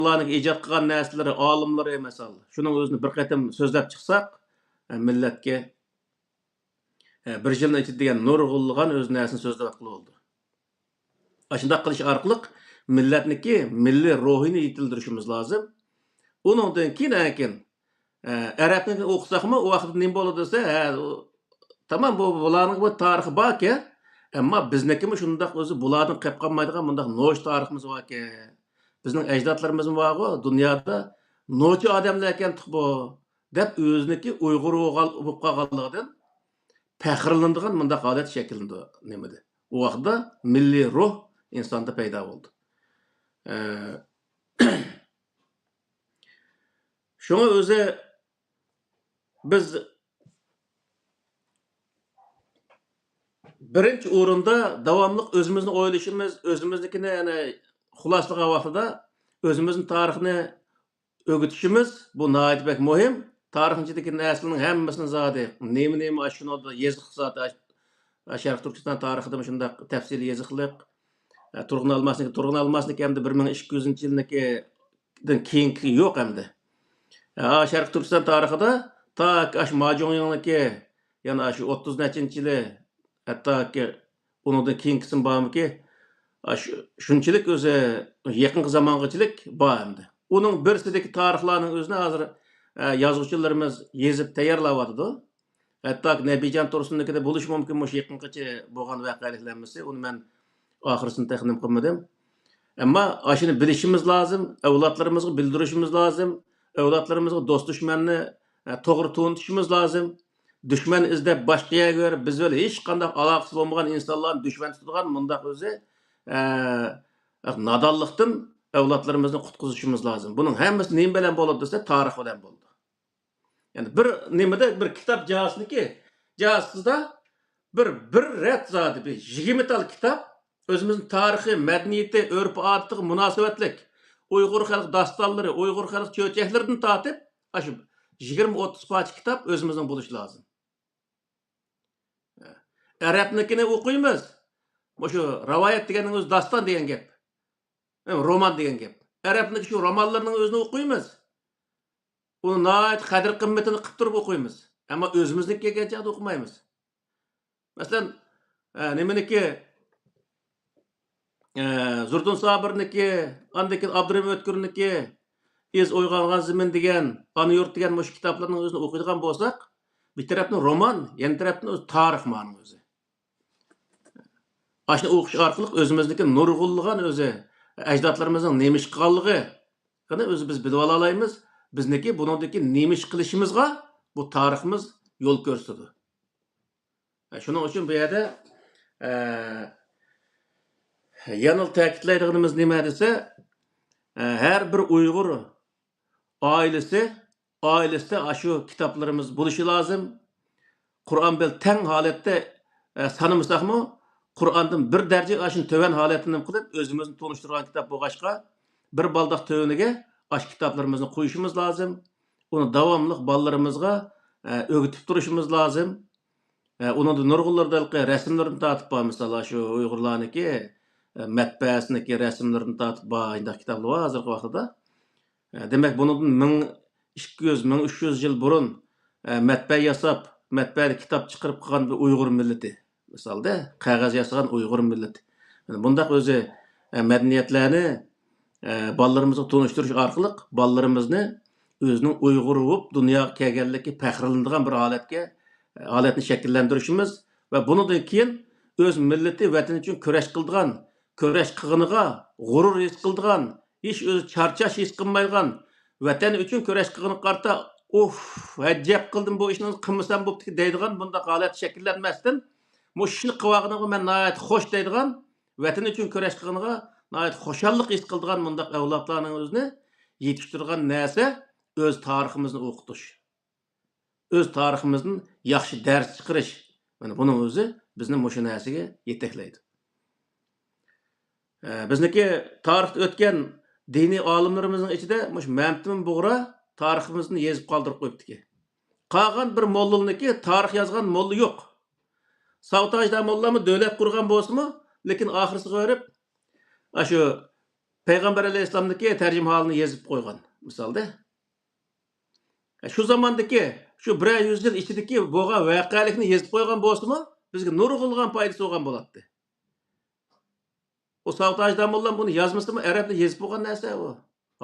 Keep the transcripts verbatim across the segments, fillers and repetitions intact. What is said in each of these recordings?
ئۇلارنىڭ ئىجاد قىلغان نەرسىلىرى، ئالىملىرى، مىسال، شۇنىڭ ئۆزىنى بىر قېتىم سۆزلەپ چىقساق، ئە، مىللەتكە، ئە، بىر يىلنىڭ ئىچىدە دېگەن نۇرغۇنلىغان ئۆز نەرسىنى سۆزلەپ بولىدۇ. ئاشۇنداق قىلىش ئارقىلىق مىللەتنىڭكى مىللىي روھىنى يېتىلدۈرۈشىمىز لازىم. ئۇنىڭدىن كېيىن، ئەكىن، ئە، ئەرەبنىڭكىنى ئوقۇساقمۇ، ئۇ ۋاقىتتا نېمە بولىدۇ دېسە، ھە، ئۇ، تامام، بۇ، بۇلارنىڭ بۇ تارىخى باركەن، ئەمما بىزنىڭكىمۇ شۇنداق ئۆزى بۇلاردىن قېلىپ قالمايدىغان مۇنداق نوچى تارىخىمىز باركەن. بىزنىڭ ئەجدادلىرىمىزمۇ بارغۇ، دۇنيادا نوچى ئادەملەركەن تۇق بۇ، دەپ ئۆزىنىڭكى ئۇيغۇر بولغان، بولۇپ قالغانلىقىدىن پەخىرلىنىدىغان مۇنداق ھالەت شەكىللىنىدۇ نېمىدە. ئۇ ۋاقىتتا مىللىي روھ ئىنساندا پەيدا بولىدۇ. ئە، شۇڭا ئۆزى بىز بىرىنچى ئورۇندا داۋاملىق ئۆزىمىزنى ئويلىشىمىز، ئۆزىمىزنىڭكىنى، يەنى، خۇلاسىلىغان ۋاقتىدا ئۆزىمىزنىڭ تارىخىنى ئۆگىتىشىمىز، بۇ ناھايىتى بەك مۇھىم. تارىخنىڭ ئىچىدىكى نەرسىلەرنىڭ ھەممىسىنى زادى نېمە-نېمە ئاشۇ شۇنىڭدا يېزىق زادى ئاش-، شەرقىي تۈركىستان تارىخىدىمۇ شۇنداق تەپسىلىي يېزىقلىق. ئە، تۇرغۇن ئالماسنىڭكى، تۇرغۇن ئالماسنىڭكى ئەمدى بىر مىڭ ئىككى يۈزىنچى يىلنىڭكىدىن كېيىنكى يوق ئەمدى. ئە، شەرقىي تۈركىستان تارىخىدا تاكى ئاشۇ ماجۇڭيىڭنىڭكى، يەنە ئاشۇ ئوتتۇز نەچچىنچى يىلى، ھەتتاكى ئۇنىڭدىن كېيىنكىسىمۇ بارمىكى؟ ئاشۇ شۇنچىلىك ئۆزى يېقىنقى زامانغىچىلىك بار ئەمدى. ئۇنىڭ بىرسىدىكى تارىخلارنىڭ ئۆزىنى ھازىر، ئە، يازغۇچىلىرىمىز يېزىپ تەييارلاۋاتىدۇ. ھەتتاكى نەبىجان تۇرسۇننىڭكىدە بولۇشى مۇمكىن، مۇشۇ يېقىنقىچە بولغان ۋەقەلىك ھەممىسى. ئۇنى مەن ئاخىرسىنى تېخى نېمە قىلمىدىم. ئەمما ئاشۇنى بىلىشىمىز لازىم، ئەۋلادلىرىمىزغا بىلدۈرۈشىمىز لازىم، ئەۋلادلىرىمىزغا دوست دۈشمەننى، ئە، توغرا تونۇتۇشىمىز لازىم. دۈشمەن ئىزدەپ باشقا يەرگە بېرىپ، بىز بىلەن ھېچقانداق ئالاقىسى بولمىغان ئىنسانلارنى دۈشمەن تۇتىدىغان مۇنداق ئۆزى، ئە، نادانلىقتىن ئەۋلادلىرىمىزنى قۇتقۇزۇشىمىز لازىم. بۇنىڭ ھەممىسى نېمە بىلەن بولىدۇ دېسە، تارىخ بىلەن بولىدۇ. يەنى بىر نېمىدە، بىر كىتاب جاھازنىكى، جاھازىدا بىر، بىر رەت زادى بىر يىگىرمە تال كىتاب ئۆزىمىزنىڭ تارىخى، مەدەنىيىتى، ئۆرپ-ئادىتىغا مۇناسىۋەتلىك ئۇيغۇر خەلق داستانلىرى، ئۇيغۇر خەلق چۆچەكلىرىدىن تارتىپ، ئاشۇ يىگىرمە ئوتتۇز پارچە كىتاب ئۆزىمىزنىڭ بولۇشى لازىم. ئەرەبنىڭكىنى ئوقۇيمىز. مۇشۇ رىۋايەت دېگەننىڭ ئۆزى داستان دېگەن گەپ. ئە، رومان دېگەن گەپ. ئەرەبنىڭكى شۇ رومانلىرىنىڭ ئۆزىنى ئوقۇيمىز. ئۇنى ناھايىتى قەدىر-قىممىتىنى قىلىپ تۇرۇپ ئوقۇيمىز. ئەمما ئۆزىمىزنىڭكى كەلگەن چاغدا ئوقۇمايمىز. مەسىلەن، ئە، نېمىنىكى، ئە، زوردۇن سابىرنىڭكى، ئاندىن كېيىن ئابدۇرېھىم ئۆتكۈرنىڭكى، ئىز ئويغانغان زېمىن دېگەن، ئانا يۇرت دېگەن مۇشۇ كىتابلارنىڭ ئۆزىنى ئوقۇيدىغان بولساق، بىر تەرەپتىن رومان، يەنە تەرەپتىن ئۆزى تارىخ مانىڭ ئۆزى. ئاشۇنى ئوقۇش ئارقىلىق ئۆزىمىزنىڭكى نۇرغۇنلىغان ئۆزى ئەجدادلىرىمىزنىڭ نېمە ئىش قىلغانلىقىنى ئۆزى بىز بىلىۋالالايمىز. بىزنىڭكى بۇنىڭدىكى نېمە ئىش قىلىشىمىزغا بۇ تارىخىمىز يول كۆرسىتىدۇ. شۇنىڭ ئۈچۈن بۇ يەردە، ئە، يەنىلا تەكىتلەيدىغىنىمىز نېمە دېسە، ئە، ھەر بىر ئۇيغۇر ئائىلىسى، ئائىلىسىدە ئاشۇ كىتابلىرىمىز بولۇشى لازىم. قۇرئان بىلەن تەڭ ھالەتتە، ئە، سانىمىساقمۇ، قۇرئاندىن بىر دەرىجە ئاشۇنى تۆۋەن ھالەتتە نېمە قىلىپ، ئۆزىمىزنى تونۇشتۇرغان كىتاب بولغاچقا، بىر بالداق تۆۋىنىگە ئاشۇ كىتابلىرىمىزنى قويۇشىمىز لازىم. ئۇنى داۋاملىق بالىلىرىمىزغا، ئە، ئۆگىتىپ تۇرۇشىمىز لازىم. ئە، ئۇنىڭدا نۇرغۇنلىرىدا ھېلىقى رەسىملىرىدىن تارتىپ بار، مىسال، شۇ ئۇيغۇرلارنىڭكى، ئە، مەتبەئەسىنىڭكى رەسىملىرىدىن تارتىپ بار، شۇنداق كىتابلار بار ھازىرقى ۋاقتىدا. ئە، دېمەك، بۇنىڭدىن مىڭ ئىككى يۈز، مىڭ ئۈچ يۈز يىل بۇرۇن، ئە، مەتبەئە ياساپ، مەتبەئەدە كىتاب چىقىرىپ قىلغان بىر ئۇيغۇر مىللىتى. مىسالدا، قەغەز ياسىغان ئۇيغۇر مىللىتى. مانا بۇنداق ئۆزى، ئە، مەدەنىيەتلەرنى، ئە، بالىلىرىمىزغا تونۇشتۇرۇش ئارقىلىق بالىلىرىمىزنى ئۆزىنىڭ ئۇيغۇر بولۇپ دۇنياغا كەلگەنلىكى پەخىرلىنىدىغان بىر ھالەتكە، ھالەتنى شەكىللەندۈرۈشىمىز ۋە بۇنىڭدىن كېيىن ئۆز مىللىتى، ۋەتىنى ئۈچۈن كۈرەش قىلىدىغان، كۈرەش قىلغىنىغا غۇرۇر ھېس قىلىدىغان، ھېچ ئۆزى چارچاش ھېس قىلمايدىغان، ۋەتەن ئۈچۈن كۈرەش قىلغىنىغا قارىتا، ئۇف، ئەجەب قىلدىم، بۇ ئىشنى قىلمىسام بوپتىكەن دەيدىغان بۇنداق ھالەت شەكىللەنمەستىن، مۇشۇ ئىشنى قىلىۋالغىنىغا مەن ناھايىتى خوش دەيدىغان، ۋەتىنى ئۈچۈن كۈرەش قىلغىنىغا ناھايىتى خۇشاللىق ھېس قىلىدىغان مۇنداق ئەۋلادلارنىڭ ئۆزىنى يېتىشتۈرىدىغان نەرسە ئۆز تارىخىمىزنى ئوقۇتۇش، ئۆز تارىخىمىزدىن ياخشى دەرس چىقىرىش. مانا بۇنىڭ ئۆزى بىزنى مۇشۇ نەرسىگە يېتەكلەيدۇ. ئە، بىزنىڭكى تارىختا ئۆتكەن دىنىي ئالىملىرىمىزنىڭ ئىچىدە مۇشۇ مەمتىمىن بۇغرا تارىخىمىزنى يېزىپ قالدۇرۇپ قويۇپتىكەن. قالغان بىر موللىنىڭكى تارىخ يازغان موللا يوق. ساۋتاج داموللامۇ دۆلەت قۇرغان بولسىمۇ، لېكىن ئاخىرسىغا بېرىپ، ئاشۇ پەيغەمبەر ئەلەيھىسسالامنىڭكى تەرجىمىھالىنى يېزىپ قويغان، مىسالدا. شۇ زاماندىكى، شۇ بىرەر يۈز يىل ئىچىدىكى بولغان ۋەقەلىكنى يېزىپ قويغان بولسىمۇ، بىزگە نۇرغۇنلىغان پايدىسى بولغان بولاتتى. ئۇ ساۋۇت ھاجى داموللام بۇنى يازمىسىمۇ، ئەرەبلەر يېزىپ بولغان نەرسە ئۇ.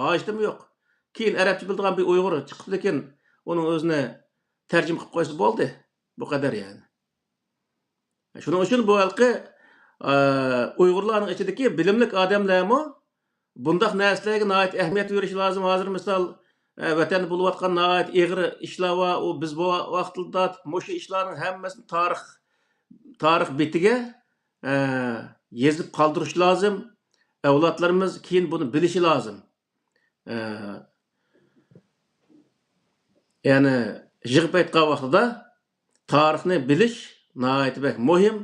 ھاجىتىمۇ يوق. كېيىن ئەرەبچە بىلىدىغان بىر ئۇيغۇر چىقىپ، لېكىن ئۇنىڭ ئۆزىنى تەرجىمە قىلىپ قويسا بولدى. بۇ قەدەر يەنى. شۇنىڭ ئۈچۈن بۇ ھېلىقى، ئە، ئۇيغۇرلارنىڭ ئىچىدىكى بىلىملىك ئادەملەرمۇ بۇنداق نەرسىلەرگە ناھايىتى ئەھمىيەت بېرىشى لازىم. ھازىر مىسال، ئە، ۋەتەندە بولۇۋاتقان ناھايىتى ئېغىر ئىشلار بار. ئۇ بىز بۇ ۋاقىتتا مۇشۇ ئىشلارنىڭ ھەممىسىنى تارىخ، تارىخ بېتىگە، ئە، يېزىپ قالدۇرۇش لازىم. ئەۋلادلىرىمىز كېيىن بۇنى بىلىشى لازىم. ئە، يەنى يىغىپ ئېيتقان ۋاقتىدا تارىخنى بىلىش ناھايىتى بەك مۇھىم.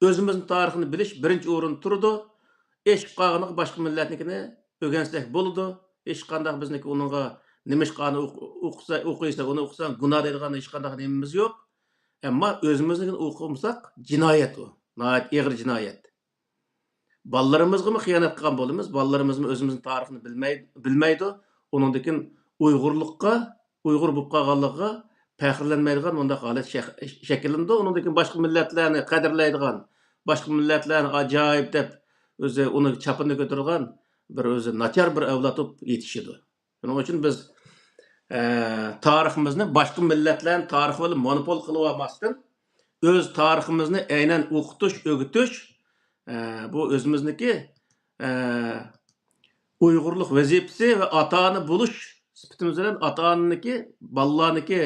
ئۆزىمىزنىڭ تارىخىنى بىلىش بىرىنچى ئورۇندا تۇرىدۇ. ئېشىپ قالغىنىغا باشقا مىللەتنىڭكىنى ئۆگەنسەك بولىدۇ. ھېچقانداق بىزنىڭكى ئۇنىڭغا نېمىشقا ئۇنى ئوق-، ئوقۇسا، ئوقۇيسا، ئۇنى ئوقۇسا گۇناھ دەيدىغان ھېچقانداق نېمىمىز يوق. ئەمما ئۆزىمىزنىڭكىنى ئوقۇمىساق جىنايەت ئۇ. ناھايىتى ئېغىر جىنايەت. بالىلىرىمىزغىمۇ خىيانەت قىلغان بولىمىز. بالىلىرىمىزمۇ ئۆزىمىزنىڭ تارىخىنى بىلمەي-، بىلمەيدۇ. ئۇنىڭدىن كېيىن ئۇيغۇرلۇققا، ئۇيغۇر بولۇپ قالغانلىقىغا پەخىرلەنمەيدىغان مۇنداق ھالەت شەك-، شەكىللىنىدۇ. ئۇنىڭدىن كېيىن باشقا مىللەتلەرنى قەدىرلەيدىغان، باشقا مىللەتلەرنى ئاجايىپ دەپ، ئۆزى ئۇنى چاپىنىنى كۆتۈرىدىغان بىر ئۆزى ناچار بىر ئەۋلاد بولۇپ يېتىشىدۇ. شۇنىڭ ئۈچۈن بىز، ئە، تارىخىمىزنى باشقا مىللەتلەرنىڭ تارىخى بىلەن مونوپول قىلىۋالماستىن، ئۆز تارىخىمىزنى ئەينەن ئوقۇتۇش، ئۆگىتىش، ئە، بۇ ئۆزىمىزنىڭكى، ئە، ئۇيغۇرلۇق ۋەزىپىسى ۋە ئاتا-ئانا بولۇش سۈپىتىمىز بىلەن ئاتا-ئانىنىڭكى بالىلارنىڭكى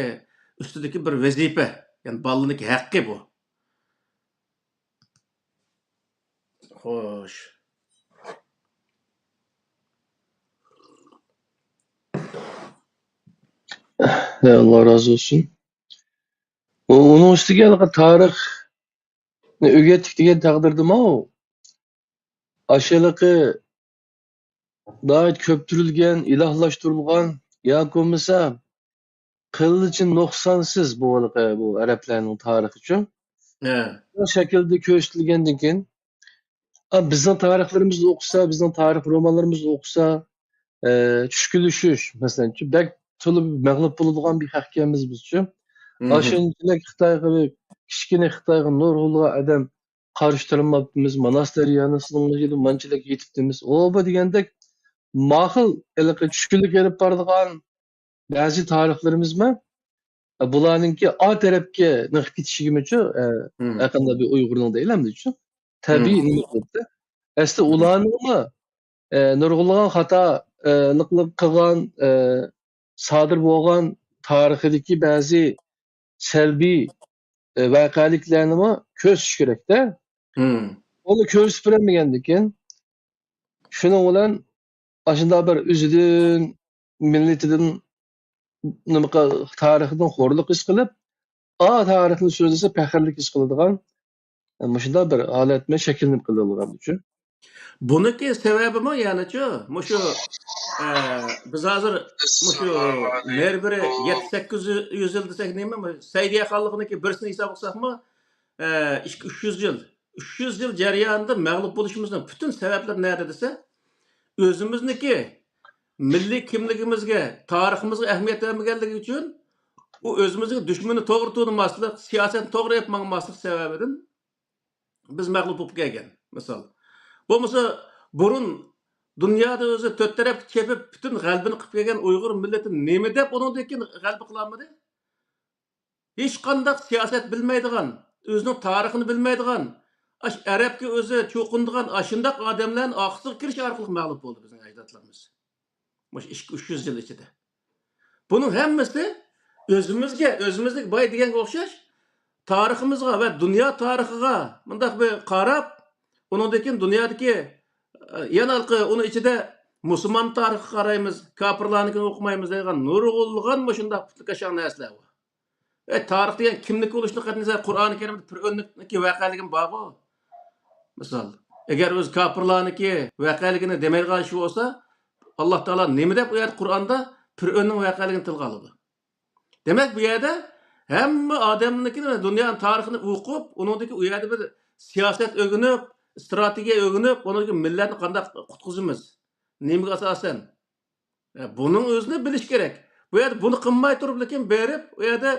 ئۈستىدىكى بىر ۋەزىپە، يەنى بالىنىڭكى ھەققى بۇ. خوش. ئاللا رازى بولسۇن. ئۇ-، ئۇنىڭ ئۈستىگە ھېلىقى تارىخنى ئۆگەتتۇق دېگەن تەقدىردىمۇ، ئاشۇ ھېلىقى ناھايىتى كۆپتۈرۈلگەن، ئىلاھلاشتۇرۇلغان ياكى بولمىسا قىلچە نۇقسانسىز بۇ، بۇ ئەرەبلەرنىڭ تارىخىچۇ. ھە. شۇ شەكىلدە كۆرسىتىلگەندىن كېيىن، ئا، بىزنىڭ تارىخلىرىمىزنى ئوقۇسا، بىزنىڭ تارىخ رومانلىرىمىزنى ئوقۇسا، ئە، چۈشكۈنلىشىش، مەسىلەنچۇ، بەك تولا مەغلۇپ بولىدىغان بىر خەقكەنمىز بىزچۇ. مم. ئاشۇنچىلىك خىتايغا، كىچىككىنە خىتايغا نۇرغۇنلىغان ئادەم قارشى تۇرماپتىمىز، ماناس دەريانى سىلىڭلىشىدۇ، مانچىلىك يېتىپتىمىز. ئۇ بۇ دېگەندەك ماقۇل، ھېلىقى چۈشكۈنلۈك ئېلىپ بارىدىغان بەزى تارىخلىرىمىزمۇ، بۇلارنىڭكى ئا تەرەپكە نېقىپ كېتىشىگىمۇچۇ، ئە، مم. ھەرقانداق بىر ئۇيغۇرنىڭ دەيلەمدىچۇ، تەبىئىي مم. نېمە قىلىپتۇ. ئەسلى مم. ئۇلارنىڭمۇ، ئە، نۇرغۇنلىغان خاتا، ئە، لىقلىق قىلغان، ئە، سادىر بولغان تارىخىدىكى بەزى سەلبىي، ئە، ۋەقەلىكلەرنىمۇ كۆرسىتىش كېرەكتە. مم. ئۇنى كۆرسىتىپ بېرەلمىگەندىكىن، شۇنىڭ بىلەن ئاشۇنداق بىر ئۆزىدىن، مىللىتىدىن، نېمە قىل-، تارىخىدىن خورلۇق ھېس قىلىپ، ئا، تارىخنى سۆزلىسە پەخىرلىك ھېس قىلىدىغان، مۇشۇنداق بىر ھالەتمۇ شەكىللىنىپ قېلىدىغانچۇ. بۇنىڭكى سەۋەبىمۇ يەنىچۇ، مۇشۇ، ئە، بىز ھازىر مۇشۇ نېرى بىرى يەتتە سەككىز يۈز يىل دېسەك نېمە، سەئىدىيە خانلىقىنىڭكى بىرسىنى ھېساب قىلساقمۇ، ئە، ئىككى، ئۈچ يۈز يىل، ئۈچ يۈز يىل جەريانىدا مەغلۇپ بولۇشىمىزنىڭ پۈتۈن سەۋەبلىرى نەدە دېسە، ئۆزىمىزنىڭكى مىللىي كىملىكىمىزگە، تارىخىمىزغا ئەھمىيەت بەرمىگەنلىكى ئۈچۈن، ئۇ ئۆزىمىزنىڭ دۈشمىنىنى توغرا تونۇماسلىق، سىياسەتنى توغرا ئېلىپ ماڭماسلىق سەۋەبىدىن بىز مەغلۇپ بولۇپ كەلگەن، مىسال. بولمىسا، بۇرۇن دۇنيادا ئۆزى تۆت تەرەپكە چېپىپ، پۈتۈن غەلىبىنى قىلىپ كەلگەن ئۇيغۇر مىللىتى نېمە دەپ ئۇنىڭدىن كېيىن غەلىبە قىلالمىدى؟ ھېچقانداق سىياسەت بىلمەيدىغان، ئۆزىنىڭ تارىخىنى بىلمەيدىغان، ئاش ئەرەبكە ئۆزى چوقۇنىدىغان ئاشۇنداق ئادەملەرنىڭ ئارقىسىغا كىرىش ئارقىلىق مەغلۇپ بولدى بىزنىڭ ئەجدادلىرىمىز. مۇشۇ ئىككى، ئۈچ يۈز يىل ئىچىدە. بۇنىڭ ھەممىسى ئۆزىمىزگە، ئۆزىمىزنىڭ باي دېگەنگە ئوخشاش، تارىخىمىزغا ۋە دۇنيا تارىخىغا مۇنداق بىر قاراپ، ئۇنىڭدىن كېيىن دۇنيادىكى، ئە، يەنە ھېلىقى ئۇنىڭ ئىچىدە مۇسۇلمان تارىخىغا قارايمىز، كاپىرلارنىڭكىنى ئوقۇمايمىز دەيدىغان نۇرغۇنلىغان مۇشۇنداق پۇتلىكاشاڭ نەرسىلەر بار. ئەي، تارىخ دېگەن كىملىككە بولۇشلۇق ئەمەس. قۇرئانى كەرىمدە پىرئۆننىڭكى ۋەقەلىكىمۇ بارغۇ. مىسال، ئەگەر ئۆزى كاپىرلارنىڭكى ۋەقەلىكىنى دېمەيدىغان ئىش بولسا، ئاللا تائالا نېمە دەپ ئۇ يەردە قۇرئاندا پىرئۆننىڭ ۋەقەلىكىنى تىلغا ئالىدۇ؟ دېمەك، بۇ يەردە ھەممە ئادەمنىڭكىنى، دۇنيانىڭ تارىخىنى ئوقۇپ، ئۇنىڭدىكى ئۇ يەردە بىر سىياسەت ئۆگىنىپ، ئىستراتېگىيە ئۆگىنىپ، ئۇنىڭدىكى مىللەتنى قانداق قۇتقۇزىمىز؟ نېمىگە ئاساسەن؟ ئە، بۇنىڭ ئۆزىنى بىلىش كېرەك. بۇ يەردە بۇنى قىلماي تۇرۇپ، لېكىن بېرىپ، ئۇ يەردە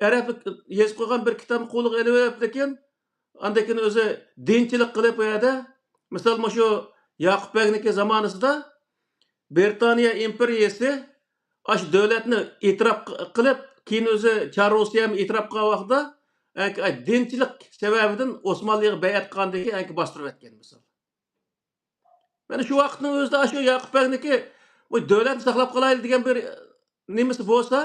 ئەرەبلىك يېزىپ قويغان بىر كىتابنى قولىغا ئېلىۋېلىپ، لېكىن ئاندىن كېيىن ئۆزى دىنچىلىق قىلىپ، ئۇ يەردە، مىسال، مۇشۇ ياقۇپ بەگنىڭكى زامانىسىدا بىرىتانىيە ئىمپېرىيىسى ئاشۇ دۆلەتنى ئېتىراپ ق-، قىلىپ، كېيىن ئۆزى چار روسىيەمۇ ئېتىراپ قىلغان ۋاقتىدا، ئەنكى، ئاي، دىنچىلىق سەۋەبىدىن ئوسمانلىغا بەيئەت قىلغاندىن كېيىن ئەنكى باستۇرۇۋەتكەن، مىسال. مانا شۇ ۋاقىتنىڭ ئۆزىدە ئاشۇ ياقۇپ بەگنىكى بۇ دۆلەتنى ساقلاپ قالايلى دېگەن بىر نېمىسى بولسا،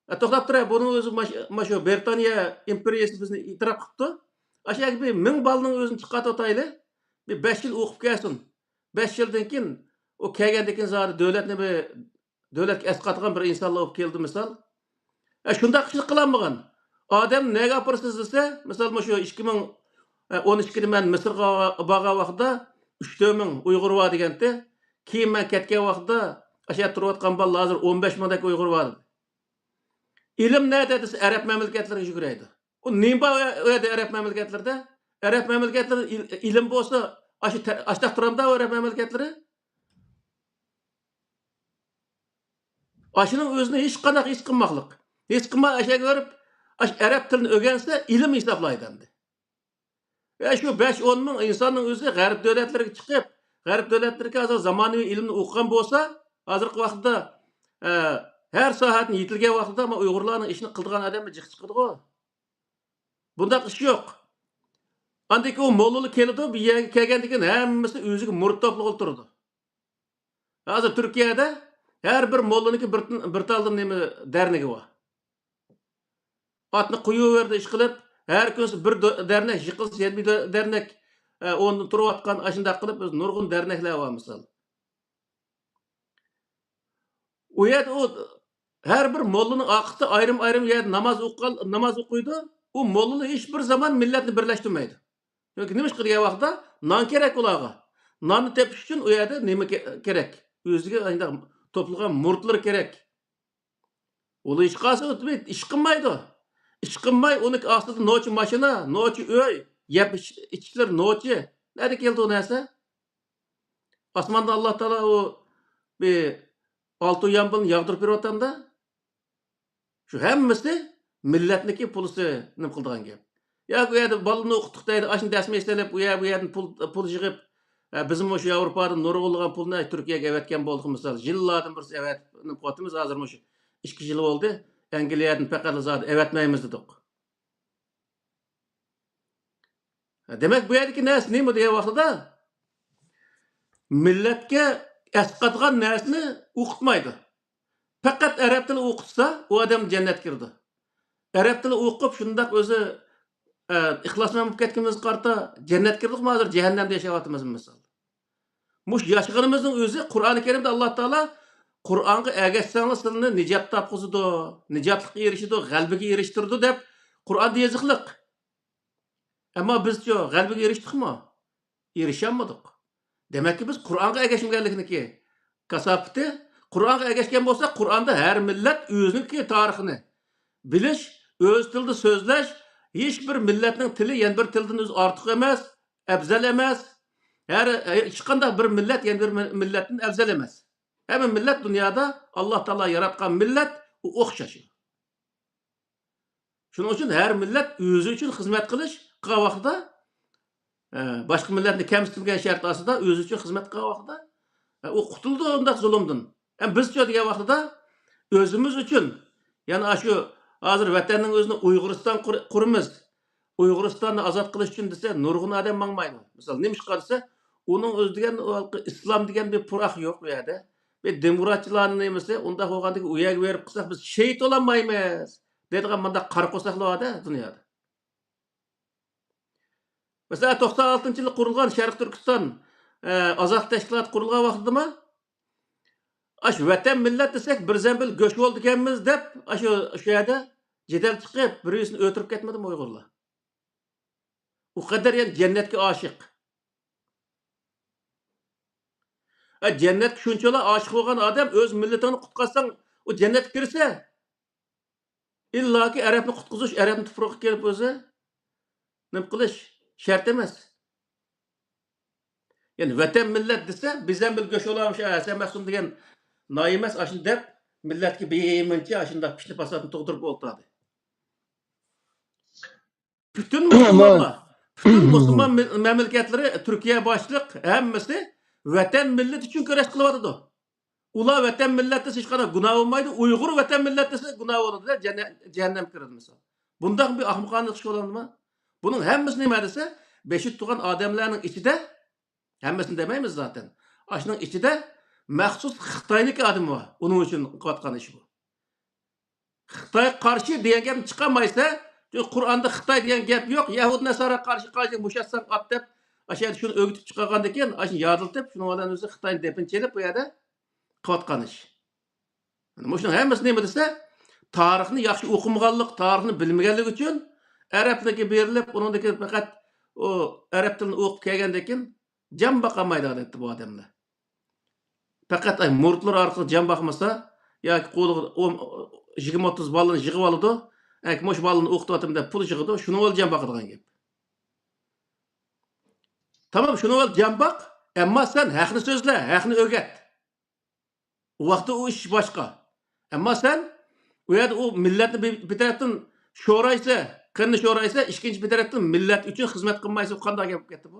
ئە، توختاپ تۇرە، بۇنىڭ ئۆزى ماش-، مانا شۇ بىرىتانىيە ئىمپېرىيىسى بىزنى ئېتىراپ قىپتۇ. ئاشۇ يەرگە بىر مىڭ بالىنىڭ ئۆزىنى چىقارتىۋاتايلى. بىر بەش يىل ئوقۇپ كەلسۇن. بەش يىلدىن كېيىن ئۇ كەلگەندىن كېيىن زادى دۆلەتنى بىر، دۆلەتكە ئەسقاتىدىغان بىر ئىنسانلار بولۇپ كېلىدۇ، مىسال. ئە، شۇنداق ئىشنى قىلالمىغان. ئادەم نەگە ئاپىرىسىز دېسە، مىسال، مۇشۇ ئىككى مىڭ ئون ئىككىدە مەن مىسىرغا بارغان ۋاقتىدا ئۈچ تۆت مىڭ ئۇيغۇر بار دېگەنتى. كېيىن مەن كەتكەن ۋاقتىدا ئاشۇ يەردە تۇرۇۋاتقان بالىلار ھازىر ئون بەش مىڭدەك ئۇيغۇر بار. ئىلىم نەدە دېسە، ئەرەب مەملىكەتلىرىگە يۈگۈرەيدۇ. ئۇ نېمە بار ئۇ يەردە ئەرەب مەملىكەتلىرىدە؟ ئەرەب مەملىكەتلىرىدە ئىل-، ئىلىم بولسا، ئاشۇ تە-، ئاشتاق تۇرامدا ئۇ ئەرەب مەملىكەتلىرى؟ ئاشۇنىڭ ئۆزىنى ھېچقانداق ھېس قىلماقلىق. ھېس قىلماي ئاشۇ يەرگە بېرىپ، ئاشۇ ئەرەب تىلىنى ئۆگەنسە، ئىلىم ھېسابلايدۇ ئەمدى. ۋە شۇ بەش ئون مىڭ ئىنساننىڭ ئۆزى غەرب دۆلەتلىرىگە چىقىپ، غەرب دۆلەتلىرىگە ھازىر زامانىۋى ئىلىمنى ئوقۇغان بولسا، ھازىرقى ۋاقىتتا، ئە، ھەر ساھەدىن يېتىلگەن ۋاقتىدا، ئۇيغۇرلارنىڭ ئىشىنى قىلىدىغان ئادەملەر جىق چىقىدىغۇ. بۇنداق ئىش يوق. ئاندىن كېيىن ئۇ موللىلار كېلىدۇ، بۇ يەرگە كەلگەندىن كېيىن ھەممىسى ئۆزىگە مۇرىت توپلىغىلى تۇرىدۇ. ھازىر تۈركىيەدە ھەر بىر موللىنىڭكى بىر، بىر تالدىن نېمە دەرنىكى بار. ئاتنى قويۇۋەردى ئىشقىلىپ، ھەر كۈنسى بىر دۆ-، دەرنەك، يىقىلسا يەنە بىر دۆ-، دەرنەك، ئە، ئورنىدا تۇرۇۋاتقان، ئاشۇنداق قىلىپ، بىز نۇرغۇن دەرنەكلەر بار، مىسال. ئۇ يەردە ئۇ ھەر بىر موللىنىڭ ئارقىسىدا ئايرىم-ئايرىم يەردە ناماز ئوقۇغان، ناماز ئوقۇيدۇ. ئۇ موللىلار ھېچ بىر زامان مىللەتنى بىرلەشتۈرمەيدۇ. چۈنكى نېمىشقا دېگەن ۋاقىتتا نان كېرەك ئۇلارغا. ناننى تېپىش ئۈچۈن ئۇ يەردە نېمە كە-، كېرەك؟ ئۆزىگە ئانداق توپلىغان مۇرىتلىرى كېرەك. ئۇلار ھېچقايسى ئىش قىلمايدۇ. ئىش قىلماي، ئۇنىڭ ئاستىدا نوچە ماشىنا، نوچە ئۆي، يەپ ئىچ-، ئىچىشلىرى نوچە. نەدىن كېلىدۇ ئۇ نەرسە؟ ئاسماندا ئاللا تائالا ئۇ بىر ئالتۇن يامغۇرنى ياغدۇرۇپ بېرىۋاتامدا؟ شۇ ھەممىسى مىللەتنىڭكى پۇلىسى نېمە قىلىدىغان گەپ. ياكى ئۇ يەردە بالىنى ئوقۇتتۇق دەيدۇ، ئاشۇنى دەسمىگە سېلىپ، ئۇ يەر، بۇ يەردىن پۇل، پۇل يىغىپ، ئە، بىزمۇ مۇشۇ ياۋروپادىن نۇرغۇنلىغان پۇلنى تۈركىيەگە ئەۋەتكەن بولدۇق، مىسال. يىللاردىن بىرسى ئەۋەتىپ قېلىۋاتىمىز، ھازىر مۇشۇ ئىككى يىل بولدى. ئەنگلىيەدىن پەقەتلا زادى ئەۋەتمەيمىز دېدۇق. دېمەك، بۇ يەردىكى نەرسە نېمە دېگەن ۋاقتىدا، مىللەتكە ئەسقاتىدىغان نەرسىنى ئوقۇتمايدۇ. پەقەت ئەرەب تىلى ئوقۇتسا، ئۇ ئادەم جەننەتكە كىرىدۇ. ئەرەب تىلى ئوقۇپ، شۇنداق ئۆزى، ئە، ئىخلاسمەن بولۇپ كەتكىنىمىزگە قارىتا جەننەتكە كىردۇقمۇ؟ ھازىر جەھەننەمدە ياشاۋاتىمىز، مىسال. مۇشۇ ياشىغىنىمىزنىڭ ئۆزى قۇرئانى كەرىمدە ئاللا تائالا، «قۇرئانغا ئەگەشسەڭلار، سىلەرنى نىجات تاپقۇزىدۇ، نىجاتلىققا ئېرىشىدۇ، غەلىبىگە ئېرىشتۈرىدۇ» دەپ قۇرئاندا يېزىقلىق. ئەمما بىزچۇ، غەلىبىگە ئېرىشتۇقمۇ؟ ئېرىشەلمىدۇق. دېمەككى، بىز قۇرئانغا ئەگەشمىگەنلىكنىڭكى كاساپىتى. قۇرئانغا ئەگەشكەن بولساق، قۇرئاندا ھەر مىللەت ئۆزىنىڭكى تارىخىنى بىلىش، ئۆز تىلىدا سۆزلەش، ھېچ بىر مىللەتنىڭ تىلى يەنە بىر تىلدىن ئۆزى ئارتۇق ئەمەس، ئەۋزەل ئەمەس. ھەر، ھېچقانداق بىر مىللەت يەنە بىر مىل-، مىللەتتىن ئەۋزەل ئەمەس. ھەممە مىللەت دۇنيادا ئاللا تائالا ياراتقان مىللەت، ئۇ ئوخشاش. شۇنىڭ ئۈچۈن ھەر مىللەت ئۆزى ئۈچۈن خىزمەت قىلىش قىلغان ۋاقتىدا، ئە، باشقا مىللەتنى كەمسىتمىگەن شەرت ئاستىدا ئۆزى ئۈچۈن خىزمەت قىلغان ۋاقتىدا، ئە، ئۇ قۇتۇلىدۇ ئۇنداق زۇلۇمدىن. ئەمما بىزچۇ دېگەن ۋاقتىدا ئۆزىمىز ئۈچۈن، يەنى ئاشۇ ھازىر ۋەتەننىڭ ئۆزىنى ئۇيغۇرىستان قۇر-، قۇرىمىز. ئۇيغۇرىستاننى ئازاد قىلىش ئۈچۈن دېسە، نۇرغۇن ئادەم ماڭمايدۇ. مىسال، نېمىشقا دېسە، ئۇنىڭ ئۆزى دېگەن ئىسلام دېگەن بىر پۇراق يوق ئۇ يەردە. بىر دېموكراتچىلارنى نېمىسى، ئۇنداق بولغاندىكىن ئۇ يەرگە بېرىپ قىلساق، بىز شېھىت بولالمايمىز دەيدىغان مۇنداق قارا قورساقلار بار-دە دۇنيادا. مەسىلەن، توقسان ئالتىنچى يىلى قۇرۇلغان شەرقىي تۈركىستان، ئە، ئازادلىق تەشكىلاتى قۇرۇلغان ۋاقتىدىمۇ، ئاشۇ ۋەتەن مىللەت دېسەك، بىر زەمبىل گۆش بولىدىكەنمىز دەپ، ئاشۇ، شۇ يەردە جېدەل چىقىپ، بىر-بىرسىنى ئۆلتۈرۈپ كەتمىدىمۇ ئۇيغۇرلار؟ ئۇ قەدەر يەنى جەننەتكە ئاشىق. ئە، جەننەتكە شۇنچىۋالا ئاشىق بولغان ئادەم ئۆز مىللىتىڭنى قۇتقازساڭ، ئۇ جەننەتكە كىرسە، ئىللاكى ئەرەبنى قۇتقۇزۇش، ئەرەبنىڭ تۇپرىقىغا كېلىپ ئۆزى نېمە قىلىش شەرت ئەمەس. يەنى ۋەتەن مىللەت دېسە، بىز ھەم بىر گۆش ئولاۋۇ شۇ ھەسەن مەخسۇم دېگەن نايىمەس ئاشۇنى دەپ، مىللەتكە بىمۇنچە ئاشۇنداق پىتنە پاساتنى تۇغدۇرۇپ ئولتۇردى. پۈتۈن مۇسۇلمانلار، پۈتۈن مۇسۇلمان مە-، مەملىكەتلىرى، تۈركىيە باشلىق ھەممىسى ۋەتەن مىللەت ئۈچۈن كۈرەش قىلىۋاتىدۇ. ئۇلار ۋەتەن مىللەت دېسە ھېچقانداق گۇناھ بولمايدۇ، ئۇيغۇر ۋەتەن مىللەت دېسە گۇناھ بولىدۇ-دە، جەننە-، جەھەننەمگە كىرىدۇ مىسال. بۇنداق بىر ئاخمىقانە ئىش بولامدۇما؟ بۇنىڭ ھەممىسى نېمە دېسە، بېشى تۇتقان ئادەملەرنىڭ ئىچىدە، ھەممىسىنى دېمەيمىز زاتەن، ئاشۇنىڭ ئىچىدە مەخسۇس خىتاينىڭكى ئادىمى بار، ئۇنىڭ ئۈچۈن قىلىۋاتقان ئىشى بۇ. خىتايغا قارشى دېگەن گەپنى چىقارمايسەن، چۈنكى قۇرئاندا خىتاي دېگەن گەپ يوق، يەھۇد نەسارا قارشى قارشى مۇشۇ ئەتسەڭ ئات دەپ، ئاشۇ يەردە شۇنى ئۆگىتىپ چىقارغاندىكىن، ئاشۇنى يادلىتىپ، شۇنىڭ بىلەن ئۆزى خىتاينى دەپنى چېلىپ، بۇ يەردە قىلىۋاتقان ئىش. مۇشۇنىڭ ھەممىسى نېمە دېسە، تارىخنى ياخشى ئوقۇمىغانلىق، تارىخنى بىلمىگەنلىكى ئۈچۈن ئەرەبلەرگە بېرىلىپ، ئۇنىڭدىكى پەقەت ئۇ ئەرەب تىلىنى ئوقۇپ كەلگەندىن كېيىن جان باقالمايدۇ ئادەتتە بۇ ئادەملەر. پەقەت ئاي مۇرىتلىرى ئارقىلىق جان باقمىسا، ياكى قولىغا ئون، يىگىرمە ئوتتۇز بالىنى يىغىۋالىدۇ، ئەنكى مۇشۇ بالىنى ئوقۇتۇۋاتىمەن دەپ پۇل يىغىدۇ، شۇنىڭ بىلەن جان باقىدىغان گەپ. تامام، شۇنىڭ بىلەن جان باق، ئەمما سەن ھەقنى سۆزلە، ھەقنى ئۆگەت. ئۇ ۋاقىتتا ئۇ ئىش باشقا. ئەمما سەن ئۇ يەردە ئۇ مىللەتنى بىر، بىر تەرەپتىن شورايسە، قېنىنى شورايسە، ئىككىنچى بىر تەرەپتىن مىللەت ئۈچۈن خىزمەت قىلمايسەن، قانداق گەپ بولۇپ كەتتى بۇ؟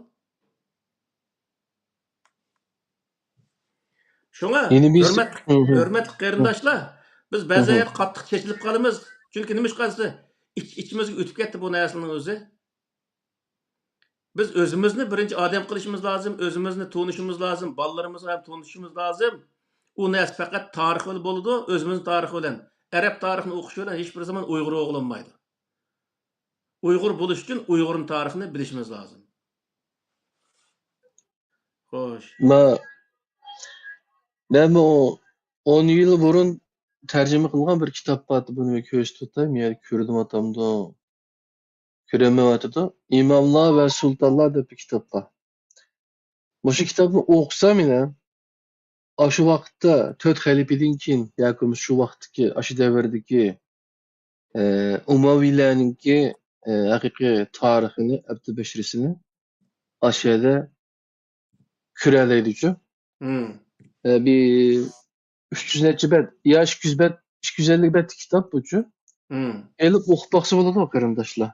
شۇڭا يەنە بىر ھۆرمەت-، ھۆرمەتلىك قېرىنداشلار، بىز بەزى يەردە قاتتىق چېچىلىپ قالىمىز. چۈنكى نېمىشقا دېسە، ئىچ-، ئىچىمىزگە ئۆتۈپ كەتتى بۇ نەرسىنىڭ ئۆزى. بىز ئۆزىمىزنى بىرىنچى ئادەم قىلىشىمىز لازىم، ئۆزىمىزنى تونۇشىمىز لازىم، بالىلىرىمىزغا ھەم تونۇشۇشىمىز لازىم. ئۇ نەرسە پەقەت تارىخ بىلەن بولىدۇ، ئۆزىمىزنىڭ تارىخى بىلەن. ئەرەب تارىخىنى ئوقۇش بىلەن ھېچبىر زامان ئۇيغۇر بولالمايدۇ. ئۇيغۇر بولۇش ئۈچۈن ئۇيغۇرنىڭ تارىخىنى بىلىشىمىز لازىم. خوش. ما-، مەن بۇ ئون يىل بۇرۇن تەرجىمە قىلغان بىر كىتاب بار، بۇنى كۆرسىتىپ ئۆتەي، مەن كۆرۈنۈۋاتامدۇ؟ كۆرۈنمەيۋاتىدۇ. ئىماملار ۋە سۇلتانلار دەپ بىر كىتاب بار. مۇشۇ كىتابنى ئوقۇسام يەنە، ئاشۇ ۋاقىتتا تۆت خەلىپىدىن كېيىن ياكى بولمىسا شۇ ۋاقىتتىكى، ئاشۇ دەۋردىكى، ئە، ئۇمەۋىيلەرنىڭكى، ئە، ھەقىقىي تارىخىنى، ئەبدۇلبەشىرىسىنى ئاشۇ يەردە كۆرەلەيدۇچۇ. مم. ئە، بىر ئۈچ يۈز نەچچە بەت، يا ئىككى يۈز بەت، ئىككى يۈز ئەللىك بەتلىك كىتاب بۇچۇ. مم. ئېلىپ ئوقۇپ باقسا بولىدۇ، قېرىنداشلار.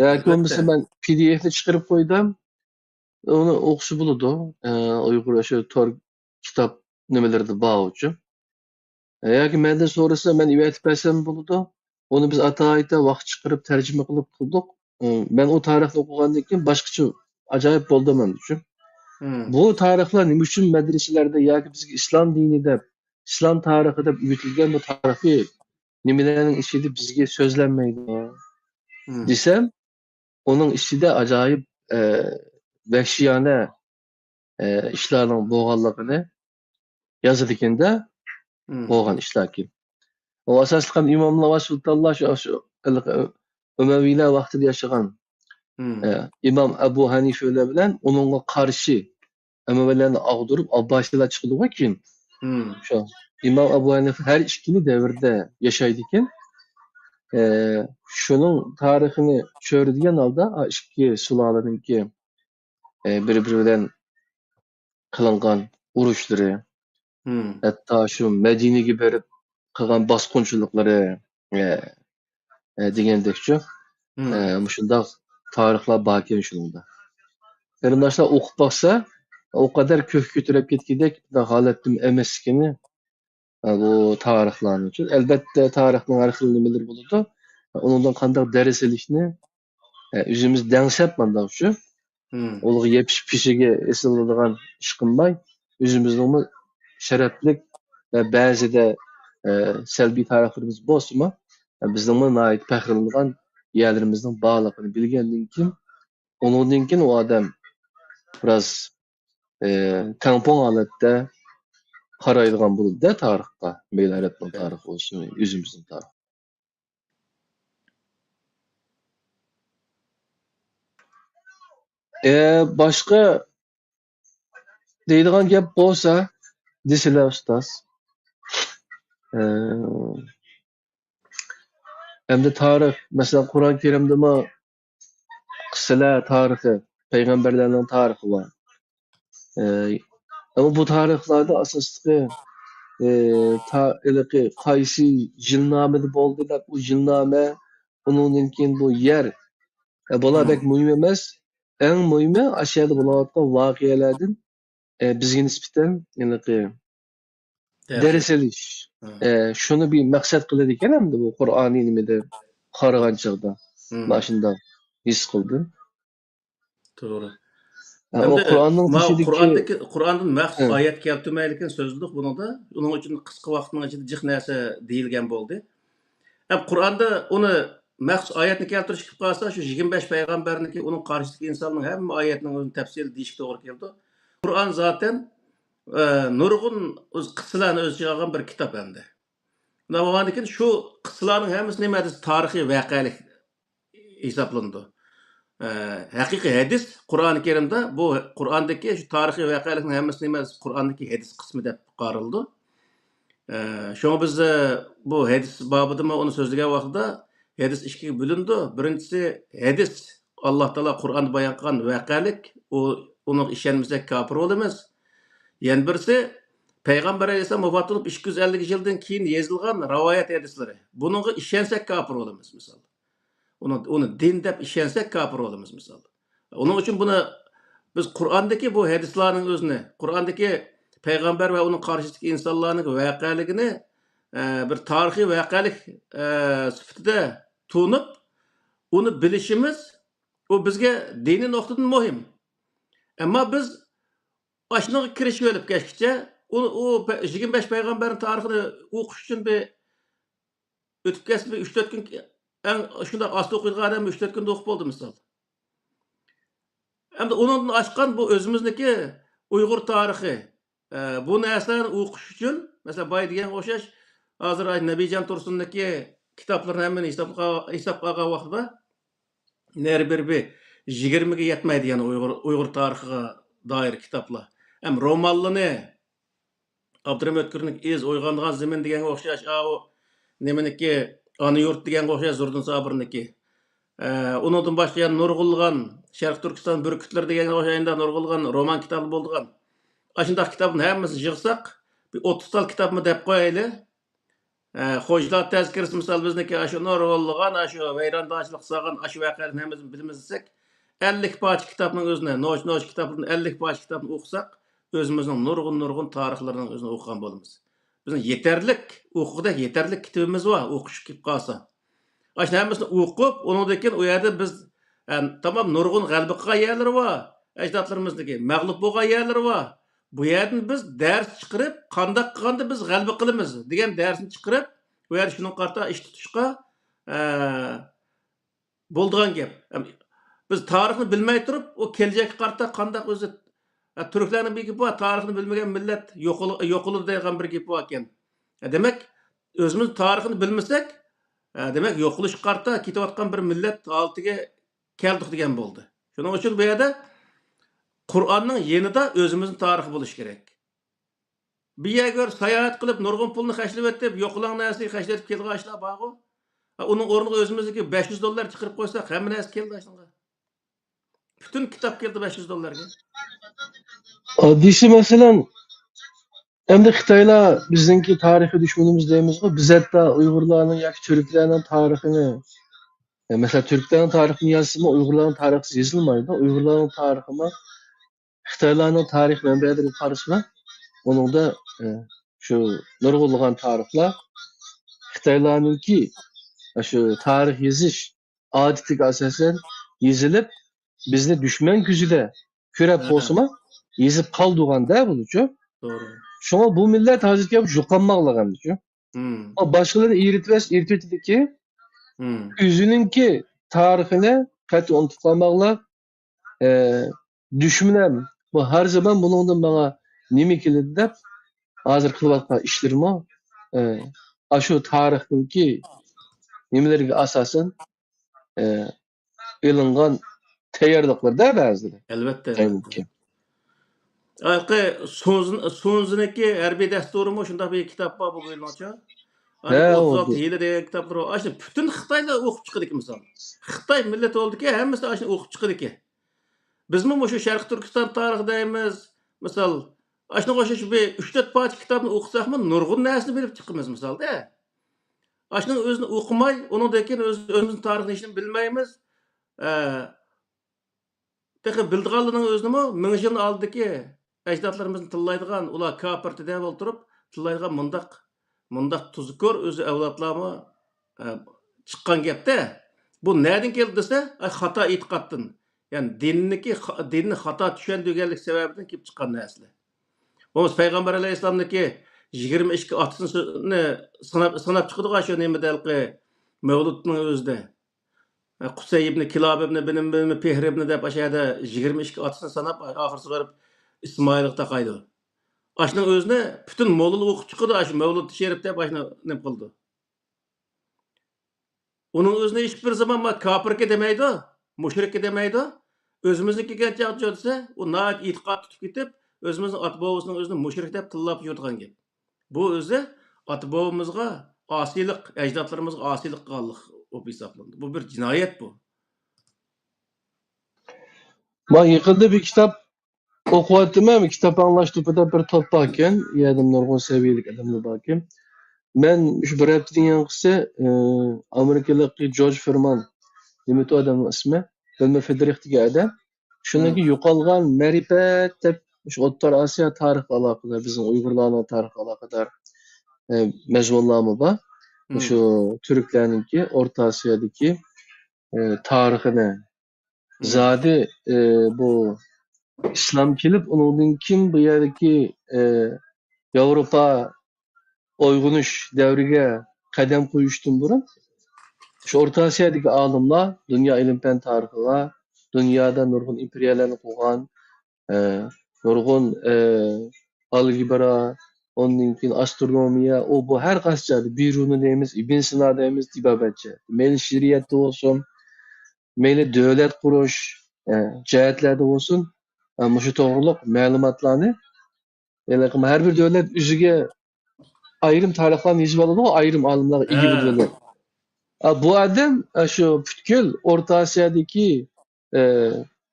ياكى بولمىسا ئەلۋەتتە. مەن پى دى ئېفنى چىقىرىپ قويدۇم. ئۇنى ئوقۇشى بولىدۇ. ئە، ئۇيغۇر ئاشۇ تور كىتاب نېمىلىرىدە بارغۇچۇ. ياكى مەندىن سورىسا، مەن ئەۋەتىپ بەرسەم بولىدۇ. ئۇنى بىز ئاتا-ئايتا ۋاقىت چىقىرىپ تەرجىمە قىلىپ قىلدۇق. ئە، مەن ئۇ تارىخنى ئوقۇغاندىن كېيىن باشقىچە ئاجايىپ بولدۇم مەن ئۈچۈن. مم. بۇ تارىخلار نېمە ئۈچۈن مەدرىسىلەردە ياكى بىزگە ئىسلام دىنى دەپ، ئىسلام تارىخى دەپ ئۆگىتىلگەن بۇ تارىخىي نېمىلەرنىڭ ئىچىدە بىزگە سۆزلەنمەيدۇ؟ مم. دېسەم، ئۇنىڭ ئىچىدە ئاجايىپ، ئە، ۋەھشىيانە، ئە، ئىشلارنىڭ بولغانلىقىنى يازىدىكەن-دە، مم. بولغان ئىشلاركى. ئۇ ئاساسلىقى ئىماملار ۋە سۇلتانلار شۇ، شۇ ئۇمەۋىيلەر ۋاقتىدا ياشىغان، مم. ئە، ئىمام ئەبۇ ھەنىفە بىلەن ئۇنىڭغا قارشى ئەمەۋىلەرنى ئاغدۇرۇپ، ئابباسىيلار چىقىدىغۇ كېيىن. مم. شۇ ئىمام ئەبۇ ھەنىفە ھەر ئىككىلا دەۋردە ياشايدىكەن. ئە، شۇنىڭ تارىخىنى چۆرىدىگەن ھالدا، ئا، ئىككى سۇلالىنىڭكى، ئە، بىر-بىرى بىلەن قىلىنغان ئۇرۇشلىرى، مم. ھەتتا شۇ مەدىنىگە بېرىپ قىلغان باسقۇنچىلىقلىرى، ئە، ئە، دېگەندەكچۇ. مم. ئە، مۇشۇنداق تارىخلار باركەن شۇنىڭدا. قېرىنداشلار ئوقۇپ باقسا، ئۇ قەدەر كۆك كۆتۈرۈپ كەتكۈدەك بۇنداق ھالەتتىمۇ ئەمەسلىكىنى، ئە، بۇ تارىخلارنىڭچۇ. ئەلبەتتە، تارىخنىڭ ھەر خىل نېمىلىرى بولىدۇ. ئۇنىڭدىن قانداق دەرس ئېلىشنى، ئە، ئۆزىمىز دەڭسەپ مانداقچۇ. مم. ئۇلارغا يېپىشىپ پېشىگە ئېسىلىدىغان ئىش قىلماي، ئۆزىمىزنىڭمۇ شەرەپلىك ۋە بەزىدە، ئە، سەلبىي تەرەپلىرىمىز بولسىمۇ، ئە، بىزنىڭمۇ ناھايىتى پەخىرلىنىدىغان يەرلىرىمىزنىڭ بارلىقىنى بىلگەندىن كېيىن، ئۇنىڭدىن كېيىن ئۇ ئادەم بىراز، ئە، تەڭپۇڭ ھالەتتە قارايدىغان بولىدۇ-دە تارىخقا. مەيلى ئەرەبنىڭ تارىخى بولسۇن، ئۆزىمىزنىڭ تارىخى. ئە، باشقا دەيدىغان گەپ بولسا دېسىلە، ئۇستاز. ئە، ئەمدى تارىخ، مەسىلەن، قۇرئان كەرىمدىمۇ قىسسىلەر تارىخى، پەيغەمبەرلەرنىڭ تارىخى بار. ئەمما بۇ تارىخلاردا ئاساسلىقى، ئە، تا-، ھېلىقى قايسى يىلنامىدا بولدى دەپ، ئۇ يىلنامە، ئۇنىڭدىن كېيىن بۇ يەر، ئە، بۇلار بەك مۇھىم ئەمەس. ئەڭ مۇھىمى، ئاشۇ يەردە بولۇۋاتقان ۋەقەلەردىن، ئە، بىزگە نىسبەتەن ھېلىقى دەرس ئېلىش، ئە، شۇنى بىر مەقسەت قىلىدىكەن ئەمدى بۇ قۇرئانىي نېمىدە قارىغان چاغدا. مانا شۇنداق ھېس قىلدىم. توغرا. ئە، ئۇ ئەمدى قۇرئاننىڭ ماۋۇ تېشىدىكى قۇرئاندىكى، قۇرئاندىن مەخسۇس ئايەت كەلتۈرمەيلىكىن سۆزلىدۇق بۇنىڭدا. ئۇنىڭ ئۈچۈن قىسقا ۋاقىتنىڭ ئىچىدە جىق نەرسە دېيىلگەن بولدى. ئەمدى قۇرئاندا ئۇنى مەخسۇس ئايەتنى كەلتۈرۈش كېلىپ قالسا، شۇ يىگىرمە بەش پەيغەمبەرنىڭكى، ئۇنىڭ قارشىسىدىكى ئىنساننىڭ ھەممە ئايەتنىڭ ئۆزىنى تەپسىلىي دېيىشكە توغرا كېلىدۇ. قۇرئان زاتەن، ئە، نۇرغۇن ئۆز قىسسىلارنى ئۆز ئىچىگە ئالغان بىر كىتاب ئەمدى. مۇنداق بولغاندىكىن، شۇ قىسسىلارنىڭ ھەممىسى نېمە دېسە، تارىخىي ۋەقەلىك ھېسابلىنىدۇ. ئە، ھەقىقىي ھەدىس قۇرئان كەرىمدە بۇ قۇرئاندىكى شۇ تارىخىي ۋەقەلىكنىڭ ھەممىسى نېمە دېسە، قۇرئاندىكى ھەدىس قىسمى دەپ قارىلىدۇ. ئە، شۇڭا بىز، ئە، بۇ ھەدىس بابىدىمۇ ئۇنى سۆزلىگەن ۋاقتىدا ھەدىس ئىككىگە بۆلۈنىدۇ. بىرىنچىسى ھەدىس، ئاللا تائالا قۇرئاندا بايان قىلغان ۋەقەلىك، ئۇ، ئۇنىڭغا ئىشەنمىسەك كاپىر بولىمىز. يەنە بىرسى، پەيغەمبەر ئەلەيھىسسالام ۋاپات بولۇپ ئىككى يۈز ئەللىك يىلدىن كېيىن يېزىلغان رىۋايەت ھەدىسلىرى. بۇنىڭغا ئىشەنسەك كاپىر بولىمىز، مىسال. ئۇنى، ئۇنى دىن دەپ ئىشەنسەك كاپىر بولىمىز، مىسال. ئۇنىڭ ئۈچۈن بۇنى بىز قۇرئاندىكى بۇ ھەدىسلارنىڭ ئۆزىنى، قۇرئاندىكى پەيغەمبەر ۋە ئۇنىڭ قارشىسىدىكى ئىنسانلارنىڭ ۋەقەلىكىنى، ئە، بىر تارىخىي ۋەقەلىك، ئە، سۈپىتىدە تونۇپ، ئۇنى بىلىشىمىز، ئۇ بىزگە دىنىي نۇقتىدىن مۇھىم. ئەمما بىز ئاشۇنىڭغا كىرىشىۋېلىپ كەچكىچە، ئۇ، ئۇ پە-، يىگىرمە بەش پەيغەمبەرنىڭ تارىخىنى ئوقۇش ئۈچۈن بىر ئۆتۈپ كەتسە، بىر ئۈچ تۆت كۈن، ئەڭ شۇنداق ئاستا ئوقۇيدىغان ئادەم ئۈچ تۆت كۈندە ئوقۇپ بولدى، مىسال. ئەمدى ئۇنىڭدىن ئاشقان بۇ ئۆزىمىزنىڭكى ئۇيغۇر تارىخى، ئە، بۇ نەرسىلەرنى ئوقۇش ئۈچۈن، مەسىلەن، بايا دېگەنگە ئوخشاش، ھازىر ئاي نەبىجان تۇرسۇننىڭكى كىتابلىرىنى ھەممىنى ھېسابقا، ھېسابقا ئالغان ۋاقتىدا، نەرى بىر بىر يىگىرمىگە يەتمەيدۇ، يەنى ئۇيغۇر، ئۇيغۇر تارىخىغا دائىر كىتابلار. ھەم رومانلىرىنى، ئابدۇرېھىم ئۆتكۈرنىڭ ئىز، ئويغانغان زېمىن دېگەنگە ئوخشاش، ئاۋۇ نېمىنىڭكى، ئانا يۇرت دېگەنگە ئوخشاش، زوردۇن سابىرنىڭكى. ئە، ئۇنىڭدىن باشقا يەنە نۇرغۇنلىغان شەرقىي تۈركىستان بۈركۈتلىرى دېگەنگە ئوخشاش، ئەينىدە نۇرغۇنلىغان رومان كىتابلار بولىدىغان. ئاشۇنداق كىتابنىڭ ھەممىسىنى يىغساق، بىر ئوتتۇز تال كىتابمۇ دەپ قويايلى. ئە، خوجىلار تەزكىرىسى مىسال بىزنىڭكى ئاشۇ نۇرغۇنلىغان ئاشۇ ۋەيرانچىلىق سالغان ئاشۇ ۋەقەلەرنى ھەممىسىنى بىلمىسەك، ئەللىك پارچە كىتابنىڭ ئۆزىنى، نوچ-نوچ كىتابلىرىنى ئەللىك پارچە كىتابنى ئوقۇساق، ئۆزىمىزنىڭ نۇرغۇن، نۇرغۇن تارىخلىرىنىڭ ئۆزىنى ئوقۇغان بولىمىز. بىزنىڭ يېتەرلىك، ئوقۇغۇدەك يېتەرلىك كىتابىمىز بار، ئوقۇش كېلىپ قالسا. ئاشۇنى ھەممىسىنى ئوقۇپ، ئۇنىڭدىن كېيىن ئۇ يەردە بىز، ئە، تامام نۇرغۇن غەلىبە قىلغان يەرلىرى بار، ئەجدادلىرىمىزنىڭكى مەغلۇپ بولغان يەرلىرى بار. بۇ يەردىن بىز دەرس چىقىرىپ، قانداق قىلغاندا بىز غەلىبە قىلىمىز دېگەن دەرسنى چىقىرىپ، بۇ يەردە شۇنىڭغا قارىتا ئىش تۇتۇشقا، ئە، بولىدىغان گەپ. ئەم، بىز تارىخنى بىلمەي تۇرۇپ، ئۇ كېلىچەككە قارىتا قانداق ئۆزى، ئە، تۈركلەرنىڭ بىر گېپى بار، تارىخنى بىلمىگەن مىللەت يوقىلى-، يوقىلىدۇ دەيدىغان بىر گېپى باركەن. ئە، دېمەك، ئۆزىمىز تارىخنى بىلمىسەك، ئە، دېمەك، يوقىلىشقا قارىتا كېتىۋاتقان بىر مىللەت ھالىتىگە كەلدۇق دېگەن بولدى. شۇنىڭ ئۈچۈن بۇ يەردە قۇرئاننىڭ يېنىدا ئۆزىمىزنىڭ تارىخى بولۇشى كېرەك. بىر يەرگە بېرىپ ساياھەت قىلىپ، نۇرغۇن پۇلنى خەجلىۋېتىپ، يوقىلاڭ نەرسىگە خەجلىتىپ كېلىدىغان ئىشلار بارغۇ. ئۇنىڭ ئورنىغا ئۆزىمىزنىڭكى بەش يۈز دوللار چىقىرىپ قويساق، ھەممە نەرسە كېلىدۇ ئاشۇنىڭغا. پۈتۈن كىتاب كېلىدۇ بەش يۈز دوللارغا. ئاددىيسى، مەسىلەن، ئەمدى خىتايلار بىزنىڭكى تارىخىي دۈشمىنىمىز دەيمىزغۇ، بىز ھەتتا ئۇيغۇرلارنىڭ ياكى تۈركلەرنىڭ تارىخىنى، ئە، مەسىلەن، تۈركلەرنىڭ تارىخىنى يازسىمۇ، ئۇيغۇرلارنىڭ تارىخى يېزىلمايدۇ. ئۇيغۇرلارنىڭ تارىخىمۇ خىتايلارنىڭ تارىخ مەنبەلىرىگە قارىسىلا، ئۇنىڭدا، ئە، شۇ نۇرغۇنلىغان تارىخلار خىتايلارنىڭكى، ئە، شۇ تارىخ يېزىش ئادىتىگە ئاساسەن يېزىلىپ، بىزنى دۈشمەن كۆزىدە كۆرەپ بولسىمۇ، يېزىپ قالىدىغان-دە بۇلىچۇ. توغرا. شۇڭا بۇ مىللەت ھازىرقى يوقالماقلىق ئەمدىچۇ. ئۇ باشقىلارنى ئېرىتىۋەس-، ئېرىتىۋېتىدىكى، ئۆزىنىڭكى تارىخىنى قەتئىي ئۇنتۇپ قالماقلىق. ئە، دۈشمىنىم، بۇ ھەر زامان بۇنىڭدىن ماڭا نېمە كېلىدۇ دەپ، ھازىر قىلىۋاتقان ئىشلىرىمۇ، ئە، ئاشۇ تارىخنىڭكى نېمىلىرىگە ئاساسەن، ئە، ئېلىنغان تەييارلىقلىرىدا بەزىلىرى. ئەلۋەتتە، ئەلۋەتتە. ھېلىقى سۇنزىن-، سۇنزىنىڭكى ھەربىي دەستۇرىمۇ شۇنداق بىر كىتاب بار بۇ گۇيلۇڭچۇ. ھە، ئوتتۇز ئالتە ھىيلە دېگەن كىتابلىرى بار. ئاشۇنى پۈتۈن خىتايلار ئوقۇپ چىقىدىكەن مىسال. خىتاي مىللىتى بولدىكەن، ھەممىسى ئاشۇنى ئوقۇپ چىقىدىكەن. بىزمۇ مۇشۇ شەرقىي تۈركىستان تارىخى دەيمىز، مىسال، ئاشۇنىڭغا ئوخشاش بىر ئۈچ تۆت پارچە كىتابنى ئوقۇساقمۇ، نۇرغۇن نەرسىنى بىلىپ چىقىمىز، مىسالدا. ئاشۇنىڭ ئۆزىنى ئوقۇماي، ئۇنىڭدىن كېيىن ئۆز-، ئۆزىمىزنىڭ تارىخىنى ھېچنېمە بىلمەيمىز. ئە، تېخى بىلىدىغانلارنىڭ ئۆزىنىمۇ مىڭ يىلنىڭ ئالدىدىكى ئەجدادلىرىمىزنى تىللايدىغان، ئۇلار كاپىرتى دەپ ئولتۇرۇپ تىللايدىغان مۇنداق، مۇنداق تۇزكور ئۆزى ئەۋلادلارمۇ، ئە، چىققان گەپتە. بۇ نەدىن كەلدى دېسە، ئە، خاتا ئېتىقادتىن. يەنى دىننىكى خا-، دىننى خاتا چۈشەندۈرگەنلىك سەۋەبىدىن كېلىپ چىققان نەرسىلەر. بولمىسا پەيغەمبەر ئەلەيھىسسالامنىڭكى يىگىرمە ئىككى ئاتىسىنى ساناپ، ساناپ چىقىدىغان شۇ نېمىدە ھېلىقى مەۋلۇتنىڭ ئۆزىدە. قۇسەي ئىبنى كىلاب ئىبنى بىنىم بىنىم پىھر ئىبنى دەپ ئاشۇ يەردە يىگىرمە ئىككى ئاتىسىنى ساناپ، ئاخىرسىغا بېرىپ ئىسمائىلغا تاقايدۇ. ئاشۇنىڭ ئۆزىنى پۈتۈن موللا ئوقۇپ چىقىدۇ، ئاشۇ مەۋلۇد شېرىپ دەپ ئاشۇنى نېمە قىلىدۇ. ئۇنىڭ ئۆزىنى ھېچبىر زامان ما كاپىركى دېمەيدۇ، مۇشرىككى دېمەيدۇ. ئۆزىمىزنىڭ كەلگەن چاغدا دېسە، ئۇ ناھايىتى ئېتىقاد تۇتۇپ كېتىپ، ئۆزىمىزنىڭ ئاتا بوۋىسىنىڭ ئۆزىنى مۇشرىك دەپ تىللاپ يۈرىدىغان گەپ. بۇ ئۆزى ئاتا بوۋىمىزغا ئاسىيلىق، ئەجدادلىرىمىزغا ئاسىيلىق قىلغانلىق بولۇپ ھېسابلىنىدۇ. بۇ بىر جىنايەت بۇ. ما يېقىندا بىر كىتاب ئوقۇۋاتىمەن، كىتاب ئاڭلاش توپىدا بىر توپ باركەن، يەنە نۇرغۇن سەۋىيەلىك ئادەملەر باركەن. مەن شۇ بىر ھەپتىدىن يېڭىنقىسى، ئى، ئامېرىكىلىق جورج فورمان، نېمە ئۇ ئادەمنىڭ ئىسمى؟ بىلمە فېدرىھ دېگەن ئادەم. شۇنىڭكى يوقالغان مەرىپەت دەپ شۇ ئوتتۇرا ئاسىيا تارىخىغا ئالاقىدار، بىزنىڭ ئۇيغۇرلارنىڭ تارىخىغا ئالاقىدار، ئى، مەزمۇنلارمۇ بار. شۇ تۈركلەرنىڭكى ئوتتۇرا ئاسىيادىكى، ئى، تارىخىنى زادى، ئى، بۇ ئىسلام كېلىپ، ئۇنىڭدىن كېيىن بۇ يەردىكى، ئى، ياۋروپا ئويغىنىش دەۋرىگە قەدەم قويۇشتىن بۇرۇن، شۇ ئورتا ئاسىيادىكى ئالىملار دۇنيا ئىلىم-پەن تارىخىغا، دۇنيادا نۇرغۇن ئىمپېرىيەلەرنى قۇرغان، ئى، نۇرغۇن، ئى، ئالگېبرا، ئۇنىڭدىن كېيىن ئاسترونومىيە، ئۇ بۇ ھەر قايسى جايدا، بىرۇنى دەيمىز، ئىبن سىنا دەيمىز، تېبابەتچە. مەيلى شېئىرىيەتتە بولسۇن، مەيلى دۆلەت قۇرۇش، ئە، جەھەتلەردە بولسۇن، ئە، مۇشۇ توغرۇلۇق مەلۇماتلارنى، يەنى ھەر بىر دۆلەت ئۆزىگە ئايرىم تارىخلارنى يېزىپ ئالىدۇ، ئايرىم ئالىملارغا ئىگە بولىدۇ. ئە، بۇ ئادەم، ئە، شۇ پۈتكۈل ئورتا ئاسىيادىكى، ئە،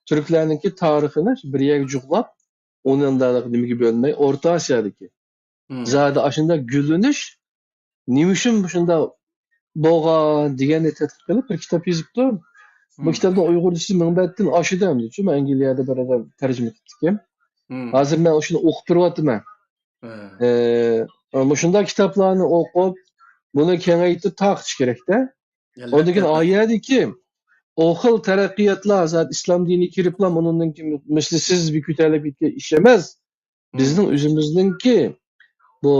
تۈركلەرنىڭكى تارىخىنى بىر يەرگە جۇغلاپ، ئۇنى ئانداق نېمىگە بۆلمەي، ئورتا ئاسىيادىكى زادى ئاشۇنداق گۈللىنىش نېمە ئۈچۈن مۇشۇنداق بولغان دېگەننى تەتقىق قىلىپ بىر كىتاب يېزىپتۇ. بۇ كىتابنىڭ ئۇيغۇرچىسى مىڭ بەتتىن ئاشىدۇ ئەمدىچۇ، مەن ئەنگلىيەدە بىر ئادەم تەرجىمە قىپتىكەن. ھازىر مەن شۇنى ئوقۇپ تۇرۇۋاتىمەن. ئە، مۇشۇنداق كىتابلارنى ئوقۇپ، بۇنى كېڭەيتىپ تارقىتىش كېرەكتە. ئاندىن كېيىن ئايەدىكى ئۇ خىل تەرەققىياتلار زادى ئىسلام دىنى كىرىپلا ئۇنىڭدىن كېيىن مىسلىسىز بىر كۆتەرىلىپ كەتكەن ئىش ئەمەس. بىزنىڭ ئۆزىمىزنىڭكى بۇ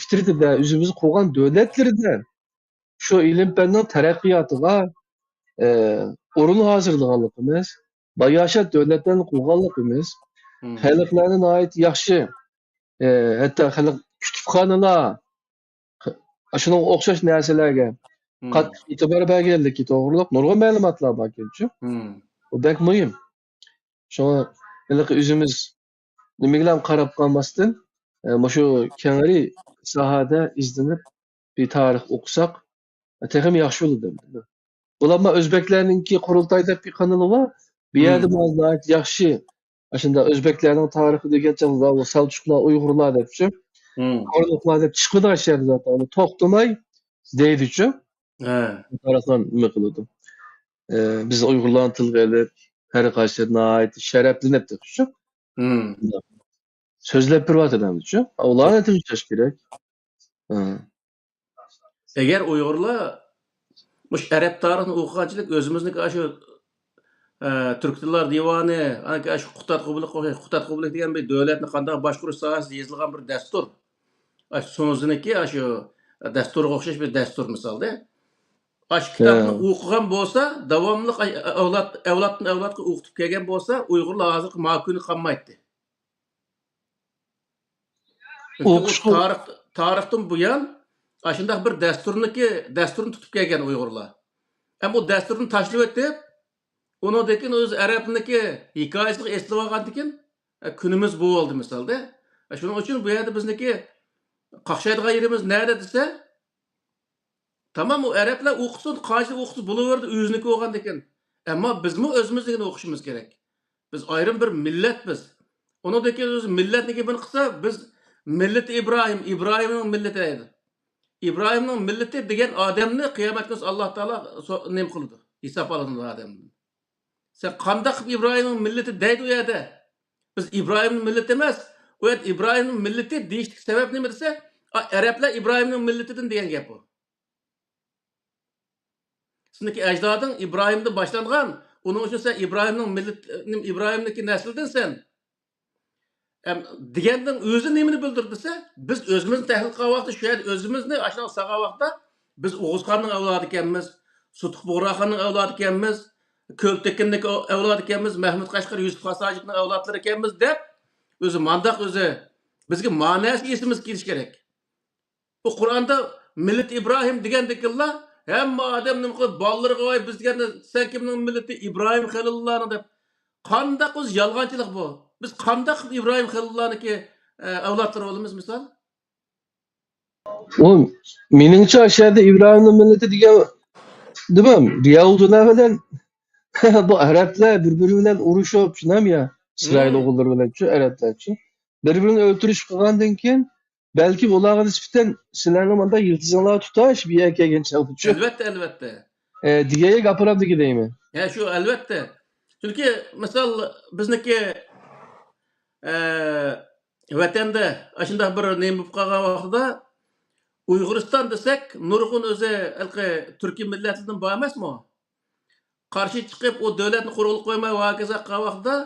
پىترىتىدە، ئۆزىمىز قۇرغان دۆلەتلىرىدە شۇ ئىلىم-پەننىڭ تەرەققىياتىغا، ئە، ئورۇن ھازىرلىغانلىقىمىز، باياشات دۆلەتلەرنى قۇرغانلىقىمىز، خەلقلەرنى ناھايىتى ياخشى، ئە، ھەتتا خەلق كۇتۇپخانىلار، شۇنىڭغا ئوخشاش نەرسىلەرگە قاتتىق ئېتىبار بەرگەنلىكى توغرۇلۇق نۇرغۇن مەلۇماتلار باركەنچۇ. بۇ بەك مۇھىم. شۇڭا ھېلىقى ئۆزىمىز نېمىگىلا قاراپ قالماستىن، ئە، مۇشۇ كەڭرى ساھەدە ئىزدىنىپ بىر تارىخ ئوقۇساق، تېخىمۇ ياخشى بولىدۇ. بۇلارمۇ ئۆزبەكلەرنىڭكى قۇرۇلتاي دەپ بىر قانىلى بار. بۇ يەردە مانا ناھايىتى ياخشى ئاشۇنداق ئۆزبەكلەرنىڭ تارىخى دېگەن چاغدا سەلچۇقلار، ئۇيغۇرلار دەپچۇ. قورلۇقلار دەپ چىقىدۇ ئاشۇ يەردە زاتەن. ئۇنى توختىماي دەيدىچۇ. تارىخلار نېمە قىلىدۇ. ئە، بىز ئۇيغۇرلارنى تىلغا ئېلىپ، ھەر قايسى ناھايىتى شەرەپلىنىپ تېخىچۇ. سۆزلەپ بېرىۋاتىدۇ ئەمدىچۇ. ئۇلارنى تىنچلاش كېرەك. ئەگەر ئۇيغۇرلار مۇشۇ ئەرەب تارىخىنى ئوقۇغانچىلىك ئۆزىمىزنىڭكى ئاشۇ، ئە، تۈركلەر دىۋانى، ئانكى ئاشۇ قۇتادغۇبىلىق، قۇتادغۇبىلىق دېگەن بىر دۆلەتنى قانداق باشقۇرۇش ساھەسىدە يېزىلغان بىر دەستۇر. ئاشۇ سۇنۇزىنىڭكى ئاشۇ دەستۇرىغا ئوخشاش بىر دەستۇر مىسالدا. ئاشۇ كىتابنى ئوقۇغان بولسا، داۋاملىق ئاي-، ئەۋلاد، ئەۋلادتىن ئەۋلادقا ئوقۇتۇپ كەلگەن بولسا، ئۇيغۇرلار ھازىرقى ما كۈنى قالمايتتى. چۈنكى ئۇ ئوقۇشقا تارىخ، تارىختىن بۇيان ئاشۇنداق بىر دەستۇرنىكى، دەستۇرنى تۇتۇپ كەلگەن ئۇيغۇرلار. ئەمما ئۇ دەستۇرنى تاشلىۋېتىپ، ئۇنىڭدىن كېيىن ئۆز ئەرەبنىكى ھېكايىسىگە ئېسىلىۋالغاندىن كېيىن، ئە، كۈنىمىز بۇ بولدى مىسالدا. ئە، شۇنىڭ ئۈچۈن بۇ يەردە بىزنىكى قاقشايدىغان يېرىمىز نەدە دېسە، تامام، ئۇ ئەرەبلەر ئوقۇسۇن، قانچىلىك ئوقۇسا بولۇۋېرىدۇ، ئۆزىنىڭكى بولغاندىكىن. ئەمما بىزمۇ ئۆزىمىزنىڭكىنى ئوقۇشىمىز كېرەك. بىز ئايرىم بىر مىللەت بىز. ئۇنىڭدىن كېيىن ئۆزى مىللەتنى گېپىنى قىلسا، بىز مىللىتى ئىبراھىم، ئىبراھىمنىڭ مىللىتى دەيدۇ. ئىبراھىمنىڭ مىللىتى دېگەن ئادەمنى قىيامەت كۈنى ئاللا تائالا سو-، نېمە قىلىدۇ؟ ھېساب ئالىدۇ ئادەمدىن. سەن قانداق قىلىپ ئىبراھىمنىڭ مىللىتى دەيدۇ ئۇ يەردە؟ بىز ئىبراھىمنىڭ مىللىتى ئەمەس. ئۇ يەردە ئىبراھىمنىڭ مىللىتى دېيىشلىك سەۋەب نېمە دېسە، ئا، ئەرەبلەر ئىبراھىمنىڭ مىللىتىدىن دېگەن گەپ ئۇ. سېنىڭكى ئەجدادىڭ ئىبراھىمدىن باشلانغان، ئۇنىڭ ئۈچۈن سەن ئىبراھىمنىڭ مىللىتى، ئىبراھىمنىڭكى نەسلىدىنسەن، ئەم، دېگەننىڭ ئۆزى نېمىنى بىلدۈرىدۇ دېسە، بىز ئۆزىمىزنى تەھلىل قىلغان ۋاقىتتا، شۇ يەردە ئۆزىمىزنى ئاشۇنداق سالغان ۋاقىتتا، بىز ئوغۇزخاننىڭ ئەۋلادى ئىكەنمىز، سۇتۇق بۇغراخاننىڭ ئەۋلادى ئىكەنمىز، كۆلتېكىننىڭ ئەۋلادى ئىكەنمىز، مەھمۇد قەشقەر، يۈسۈپ خاس ھاجىپنىڭ ئەۋلادلىرى ئىكەنمىز دەپ، ئۆزى مانداق ئۆزى بىزگە ما نەرسە ئېسىمىزگە كېلىشى كېرەك. بۇ قۇرئاندا مىللىتى ئىبراھىم دېگەندىكىنلا ھەممە ئادەم نېمە قىلىپ بالىلىرىغا، ۋاي، بىز دېگەندە سەن كىمنىڭ مىللىتى؟ ئىبراھىم خەلىلۇللانىڭ دەپ. قانداق ئۆزى يالغانچىلىق بۇ؟ بىز قانداق قىلىپ ئىبراھىم خەلىلۇللانىڭكى، ئە، ئەۋلادلىرى بولىمىز مىسال؟ ئۇ مېنىڭچە ئاشۇ يەردە ئىبراھىمنىڭ مىللىتى دېگەن نېمە؟ يەھۇدىيلار بىلەن بۇ ئەرەبلەر بىر-بىرى بىلەن ئۇرۇشۇپ، شۇنداقمۇ يا؟ ئىسرائىل ئوغۇللىرى بىلەنچۇ، ئەرەبلەرچۇ. بىر-بىرىنى ئۆلتۈرۈشۈپ قىلغاندىن كېيىن، بەلكىم ئۇلارغا نىسبەتەن سىلەرنىڭ مۇنداق يىلتىزىڭلار تۇتاش بۇ يەرگە كەلگەن چاغدىچۇ. ئەلۋەتتە، ئەلۋەتتە. ئە، دېگەن گەپ ئاپىرامدىكى دەيمەن. ھە، شۇ ئەلۋەتتە. چۈنكى مىسال بىزنىڭكى، ئە، ۋەتەندە ئاشۇنداق بىر نېمە بولۇپ قالغان ۋاقتىدا ئۇيغۇرىستان دېسەك، نۇرغۇن ئۆزى ھېلىقى تۈركىي مىللەتلەردىن بار ئەمەسمۇ؟ قارشى چىقىپ، ئۇ دۆلەتنى قۇرغىلى قويماي ۋاكىزا قىلغان ۋاقتىدا،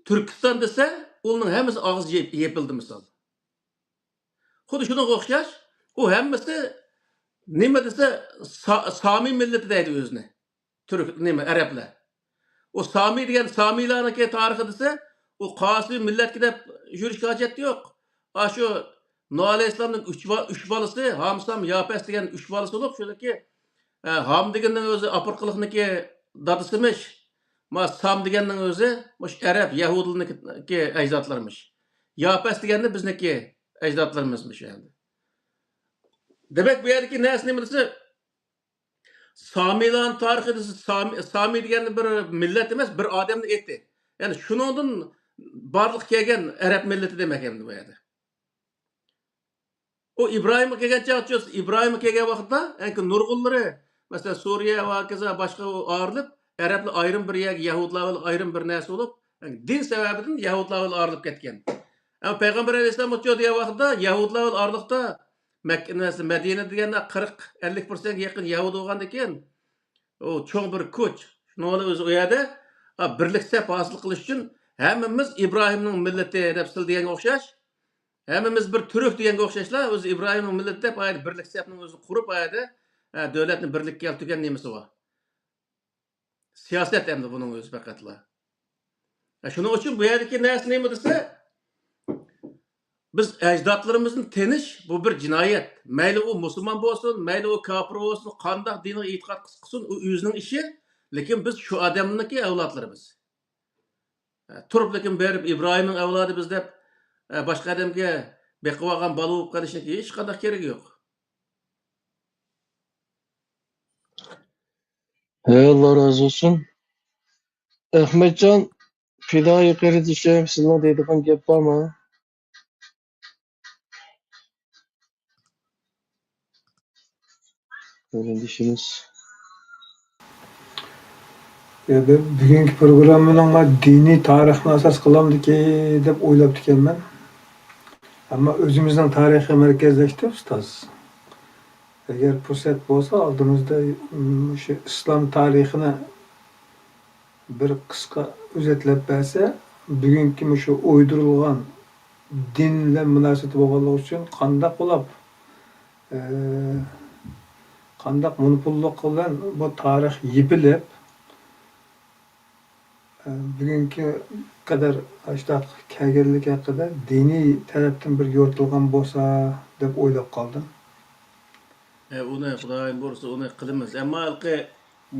تۈركىستان دېسە، ئۇنىڭ ھەممىسى ئاغزى يېپ-، يېپىلدى مىسال. خۇددى شۇنىڭغا ئوخشاش، ئۇ ھەممىسى نېمە دېسە، سا-، سامى مىللىتى دەيدۇ ئۆزىنى. تۈرك، نېمە، ئەرەبلەر. ئۇ سامى دېگەن، سامىلارنىڭكى تارىخى دېسە، ئۇ قاسىي مىللەتكە دەپ يۈرۈشكە ھاجەت يوق. ئاشۇ نۇھ ئەلەيھىسسالامنىڭ ئۈچ با-، ئۈچ بالىسى، ھام، سام، ياپەس دېگەن ئۈچ بالىسى بولۇپ، شۇنىڭكى، ئە، ھام دېگەننىڭ ئۆزى ئاپرىقىلىقنىڭكى دادىسىمىش. ما سام دېگەننىڭ ئۆزى مۇشۇ ئەرەب، يەھۇدىيلارنىڭكى ئەجدادلىرىمىش. ياپەس دېگەننى بىزنىڭكى ئەجدادلىرىمىزمىش ئەمدى. دېمەك، بۇ يەردىكى نەرسە نېمە دېسە، سامىلارنىڭ تارىخى دېسە، سامى، سامى دېگەن بىر مىللەت ئەمەس، بىر ئادەمنىڭ ئېتى. يەنى شۇنىڭدىن بارلىققا كەلگەن ئەرەب مىللىتى دېمەك ئەمدى بۇ يەردە. ئۇ ئىبراھىمغا كەلگەن چاغ، ئىبراھىمغا كەلگەن ۋاقىتتا، ئەنكى نۇرغۇنلىرى، مەسىلەن، سۈرىيە ۋە ھاكازا باشقا ئايرىلىپ، ئەرەبلەر ئايرىم بىر يەرگە، يەھۇدىيلار بىلەن ئايرىم بىر نەرسە بولۇپ، دىن سەۋەبىدىن يەھۇدىيلار بىلەن ئايرىلىپ كەتكەن. ئەمما پەيغەمبەر ئەلەيھىسسالام ئۇچۇر دېگەن ۋاقىتتا يەھۇدىيلار بىلەن ئارىلىقتا مەككە، مەدىنە دېگەندە قىرىق، ئەللىك پىرسەنتكە يېقىن يەھۇدىي بولغاندىكىن، ئۇ چوڭ بىر كۈچ. شۇنىڭ بىلەن ئۆزى ئۇ يەردە، ئا، بىرلىك سەپ ھاسىل قىلىش ئۈچۈن ھەممىمىز ئىبراھىمنىڭ مىللىتى دەپ سىلە دېگەنگە ئوخشاش، ھەممىمىز بىر تۈرك دېگەنگە ئوخشاشلا، ئۆزى ئىبراھىمنىڭ مىللىتى دەپ، ئايەردە بىرلىك سەپنىڭ ئۆزىنى قۇرۇپ، ئايەردە، ئە، دۆلەتنى بىرلىككە كەلتۈرگەن نېمىسى بار. سىياسەت ئەمدى بۇنىڭ ئۆزى پەقەتلا. ئە، شۇنىڭ ئۈچۈن بۇ يەردىكى نەرسە نېمە دېسە، بىز ئەجدادلىرىمىزنى تېنىش، بۇ بىر جىنايەت. مەيلى ئۇ مۇسۇلمان بولسۇن، مەيلى ئۇ كاپىر بولسۇن، قانداق دىنغا ئېتىقاد قىلسۇن، ئۇ ئۆزىنىڭ ئىشى. لېكىن بىز شۇ ئادەمنىڭكى ئەۋلادلىرىمىز. تۇرۇپ، لېكىن بېرىپ ئىبراھىمنىڭ ئەۋلادى بىز دەپ، باشقا ئادەمگە بېقىۋالغان بالا بولۇپ قېلىشنىڭكى ھېچقانداق كېرىكى يوق. ھەي، ئاللا رازى بولسۇن. ئەخمەتجان پىدائىي قېرىندىشىم، سىزنىڭ دەيدىغان گەپ بارمۇ؟ قېرىندىشىمىز. يا، بۈ-، بۈگۈنكى پروگراممىنىڭ دىنىي تارىخنى ئاساس قىلامدىكى دەپ ئويلاپتىكەنمەن. ئەمما ئۆزىمىزنىڭ تارىخى مەركەزلەشتى، ئۇستاز. ئەگەر پۇرسەت بولسا، ئالدىمىزدا، م، مۇشۇ ئىسلام تارىخىنى بىر قىسقا ئۆزەتلەپ بەرسە، بۈگۈنكى مۇشۇ ئويدۇرۇلغان دىن بىلەن مۇناسىۋىتى بولغانلىقى ئۈچۈن قانداق بولۇپ، ئە، قانداق مونوپوللۇق بىلەن بۇ تارىخ يېپىلىپ، ئە، بۈگۈنكى قەدەر ئاشۇنداق كەلگەنلىكى ھەققىدە دىنىي تەرەپتىن بىر يورۇتۇلغان بولسا دەپ ئويلاپ قالدىم. ئە، ئۇنى خۇدايىم بۇيرۇسا ئۇنى قىلىمىز. ئەمما ھېلىقى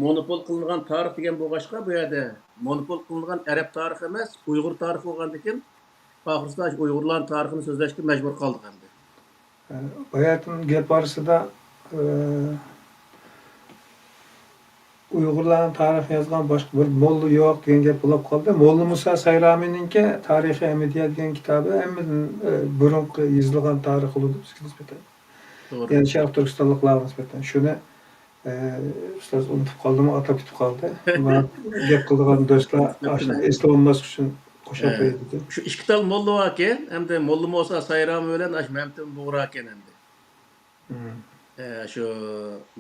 مونوپول قىلىنغان تارىخ دېگەن بولغاچقا، بۇ يەردە مونوپول قىلىنغان ئەرەب تارىخى ئەمەس، ئۇيغۇر تارىخى بولغاندىكىن، ئاخىرسىدا ئۇيغۇرلارنىڭ تارىخىنى سۆزلەشكە مەجبۇر قالدۇق ئەمدى. ئە، باياتىن گەپ ئارىسىدا، ئە، ئۇيغۇرلارنىڭ تارىخ يازغان باشقا بىر موللا يوق دېگەن گەپ بولۇپ قالدى. موللا مۇسا سايرامىنىڭكى تارىخى ئەمىدىيە دېگەن كىتابى ھەممىدىن، ئە، بۇرۇنقى يېزىلغان تارىخ بولىدۇ بىزگە نىسبەتەن. توغرا. يەنى شەرقىي تۈركىستانلىقلارغا نىسبەتەن. شۇنى، ئە، ئۇستاز ئۇنتۇپ قالدىمۇ، ئاتاپ كېتىپ قالدى. مانا گەپ قىلىدىغان دوستلار ئاشۇنى ئېسلىۋالماسلىق ئۈچۈن قوشۇپ قوياي دېدىم. شۇ ئىككى تال موللا باركەن، ئەمدى موللا مۇسا سايرامى بىلەن ئاشۇ مەمتىم بۇغرا ئىكەن ئەمدى. مم. ئە، شۇ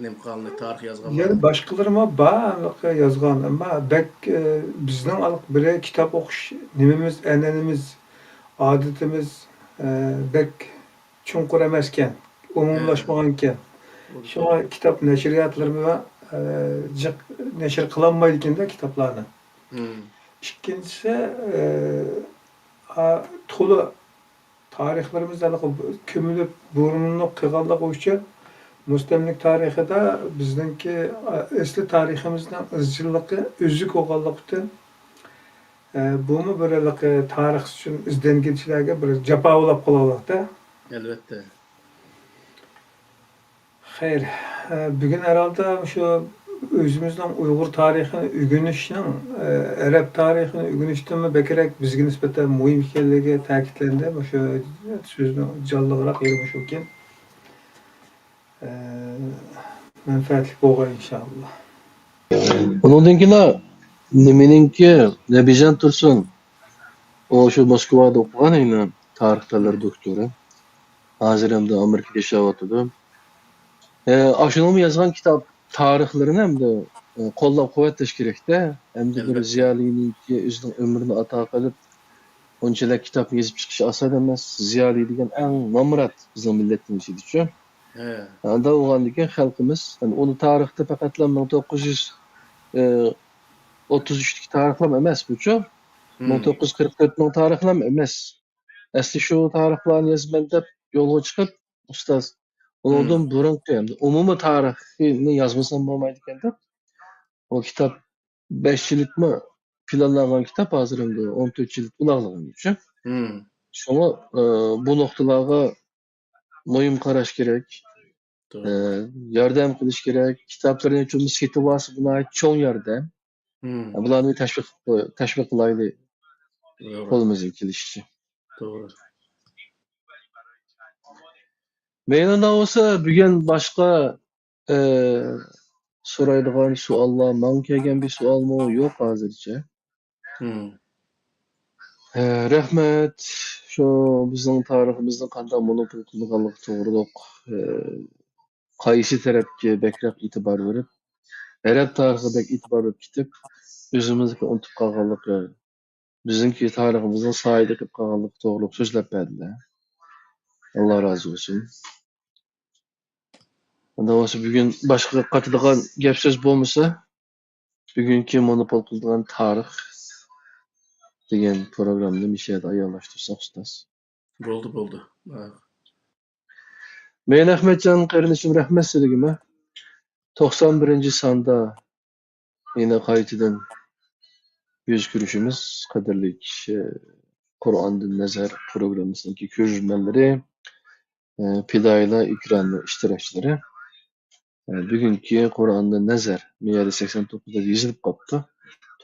نېمە قىلغانلىق، تارىخ يازغانلار. يەنە باشقىلىرىمۇ بار، ھېلىقى يازغان، ئەمما بەك، ئە، بىزنىڭ ھېلىقى بىرەر كىتاب ئوقۇش نېمىمىز، ئەنئەنىمىز، ئادىتىمىز، ئە، بەك چوڭقۇر ئەمەسكەن، ئومۇملاشمىغانىكەن. ھە. شۇڭا كىتاب نەشرىياتلىرىمۇ، ئە، جىق نەشر قىلالمايدىكەن-دە كىتابلارنى. مم. ئىككىنچىسى، ئە، ئا، تولا تارىخلىرىمىز ھېلىقى كۆمۈلۈپ، بۇرۇنلۇق قىلغانلىقى ئۈچۈن مۇستەملىكە تارىخىدا بىزنىڭكى، ئە، ئەسلى تارىخىمىزنىڭ ئىزچىللىقى ئۈزۈك بولغانلىقى ئۈچۈن، ئە، بۇمۇ بىر ھېلىقى تارىخ ئۈچۈن ئىزدەنگۈچىلەرگە بىر جاپا بولاپ قالغانلىقتا. ئەلۋەتتە. خەير، ئە، بۈگۈن ھەرھالدا مۇشۇ ئۆزىمىزنىڭ ئۇيغۇر تارىخىنى ئۆگىنىشنىڭ، ئە، ئەرەب تارىخىنى ئۆگىنىشتىنمۇ بەكرەك بىزگە نىسبەتەن مۇھىم ئىكەنلىكى تەكىتلەندى. مۇشۇ سۆزنىڭ جانلىقراق يېرى مۇشۇكەن. ئە، مەنپەئەتلىك بولغاي ئىنشائاللا. ئۇنىڭدىن كېيىن نېمىنىڭكى، نەبىجان تۇرسۇن، ئۇ شۇ موسكۋادا ئوقۇغان ئەينى تارىخ پەنلىرى دوكتورى. ھازىر ئەمدى ئامېرىكىدا ياشاۋاتىدۇ. ئە، ئاشۇنىڭمۇ يازغان كىتاب تارىخلىرىنى ئەمدى، ئە، قوللاپ قۇۋۋەتلەش كېرەكتە. ئەمدى بىر ئەلۋەتتە. زىيالىينىڭكى ئۆزىنىڭ ئۆمرىنى ئاتا قىلىپ، ئۇنچىلىك كىتابنى يېزىپ چىقىشى ئاسان ئەمەس. زىيالىي دېگەن ئەڭ نامرات بىزنىڭ مىللەتنىڭ ئىچىدىچۇ. ھە. ئانداق بولغاندىكىن خەلقىمىز، يەنى ئۇنى تارىختا پەقەتلا مىڭ توققۇز يۈز ئوتتۇز ئۈچتىكى تارىخلام ئەمەس بۇچۇ. مىڭ توققۇز يۈز قىرىق تۆتنىڭ تارىخلام ئەمەس. ئەسلى شۇ تارىخلارنى يازىمەن دەپ يولغا چىقىپ، ئۇستاز، ئۇنىڭدىن بۇرۇنقى، ئەمدى ئومۇمىي تارىخنى يازمىسام بولمايدىكەن دەپ، ئۇ كىتاب بەش جىلدمۇ پىلانلانغان كىتاب، ھازىر ئەمدى ئون تۆت جىلد بولاقلىغان گەپچۇ. شۇڭا، ئە، بۇ نۇقتىلارغا مۇھىم قاراش كېرەك. توغرا. ئە، ياردەم قىلىش كېرەك. كىتابلىرىنى چوقۇم سېتىۋالسا، بۇ ناھايىتى چوڭ ياردەم. بۇلارنى تەشۋىق، تەشۋىق قىلايلى. توغرا. قولىمىزدىن كېلىشىچە. توغرا. مەيلى، ئۇنداق بولسا، بۈگۈن باشقا، ئە، سورايدىغان سوئاللار، ماڭا كەلگەن بىر سوئالمۇ يوق ھازىرچە. ئە، رەھمەت. شۇ بىزنىڭ تارىخىمىزنى قانداق مونوپول قىلىدىغانلىقى توغرۇلۇق، ئە، قايسى تەرەپكە بەكرەك ئېتىبار بېرىپ، ئەرەب تارىخىغا بەك ئېتىبار بېرىپ كېتىپ، ئۆزىمىزنىڭكى ئۇنتۇپ قالغانلىقى، بىزنىڭكى تارىخىمىزنىڭ سايىدا قېلىپ قالغانلىقى توغرۇلۇق سۆزلەپ بەردىلەر. ئاللا رازى بولسۇن. ئۇنداق بولسا، بۈگۈن باشقا قاتىدىغان گەپ سۆز بولمىسا، بۈگۈنكى مونوپول قىلىدىغان تارىخ دېگەن پروگراممىنى مۇشۇ يەردە ئاياغلاشتۇرساق، ئۇستاز. بولدى، بولدى. ھە. مەيلى، ئەخمەتجان قېرىندىشىم، رەھمەت سىلىگىمۇ. توقسان بىرىنچى ساندا يەنە قايتىدىن يۈز كۆرۈشىمىز، قەدىرلىك، ئە، قۇرئاندىن نەزەر پروگراممىسىنىڭكى كۆرۈرمەنلىرى، ئە، پىدائىيلار ئېكرانى ئىشتىراكچىلىرى. ئە، بۈگۈنكى قۇرئاندىن نەزەر، مۇ يەردە سەكسەن توققۇز دەپ يېزىلىپ قاپتۇ.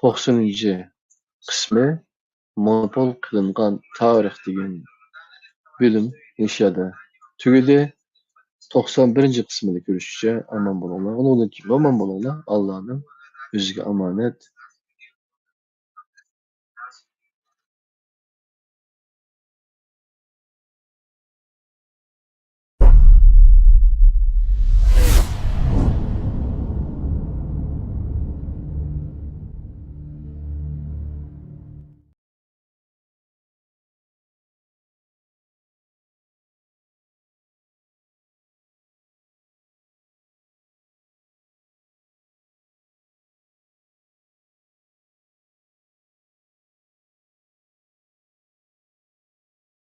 توقسىنىنچى قىسمى مونوپول قىلىنغان تارىخ دېگەن بۆلۈم مۇشۇ يەردە تۈگىدى. توقسان بىرىنچى قىسمىدا كۆرۈشكىچە ئامان بولۇڭلار. ئۇنىڭدىن كېيىن ئامان بولۇڭلار. ئاللانىڭ ئۆزىگە ئامانەت.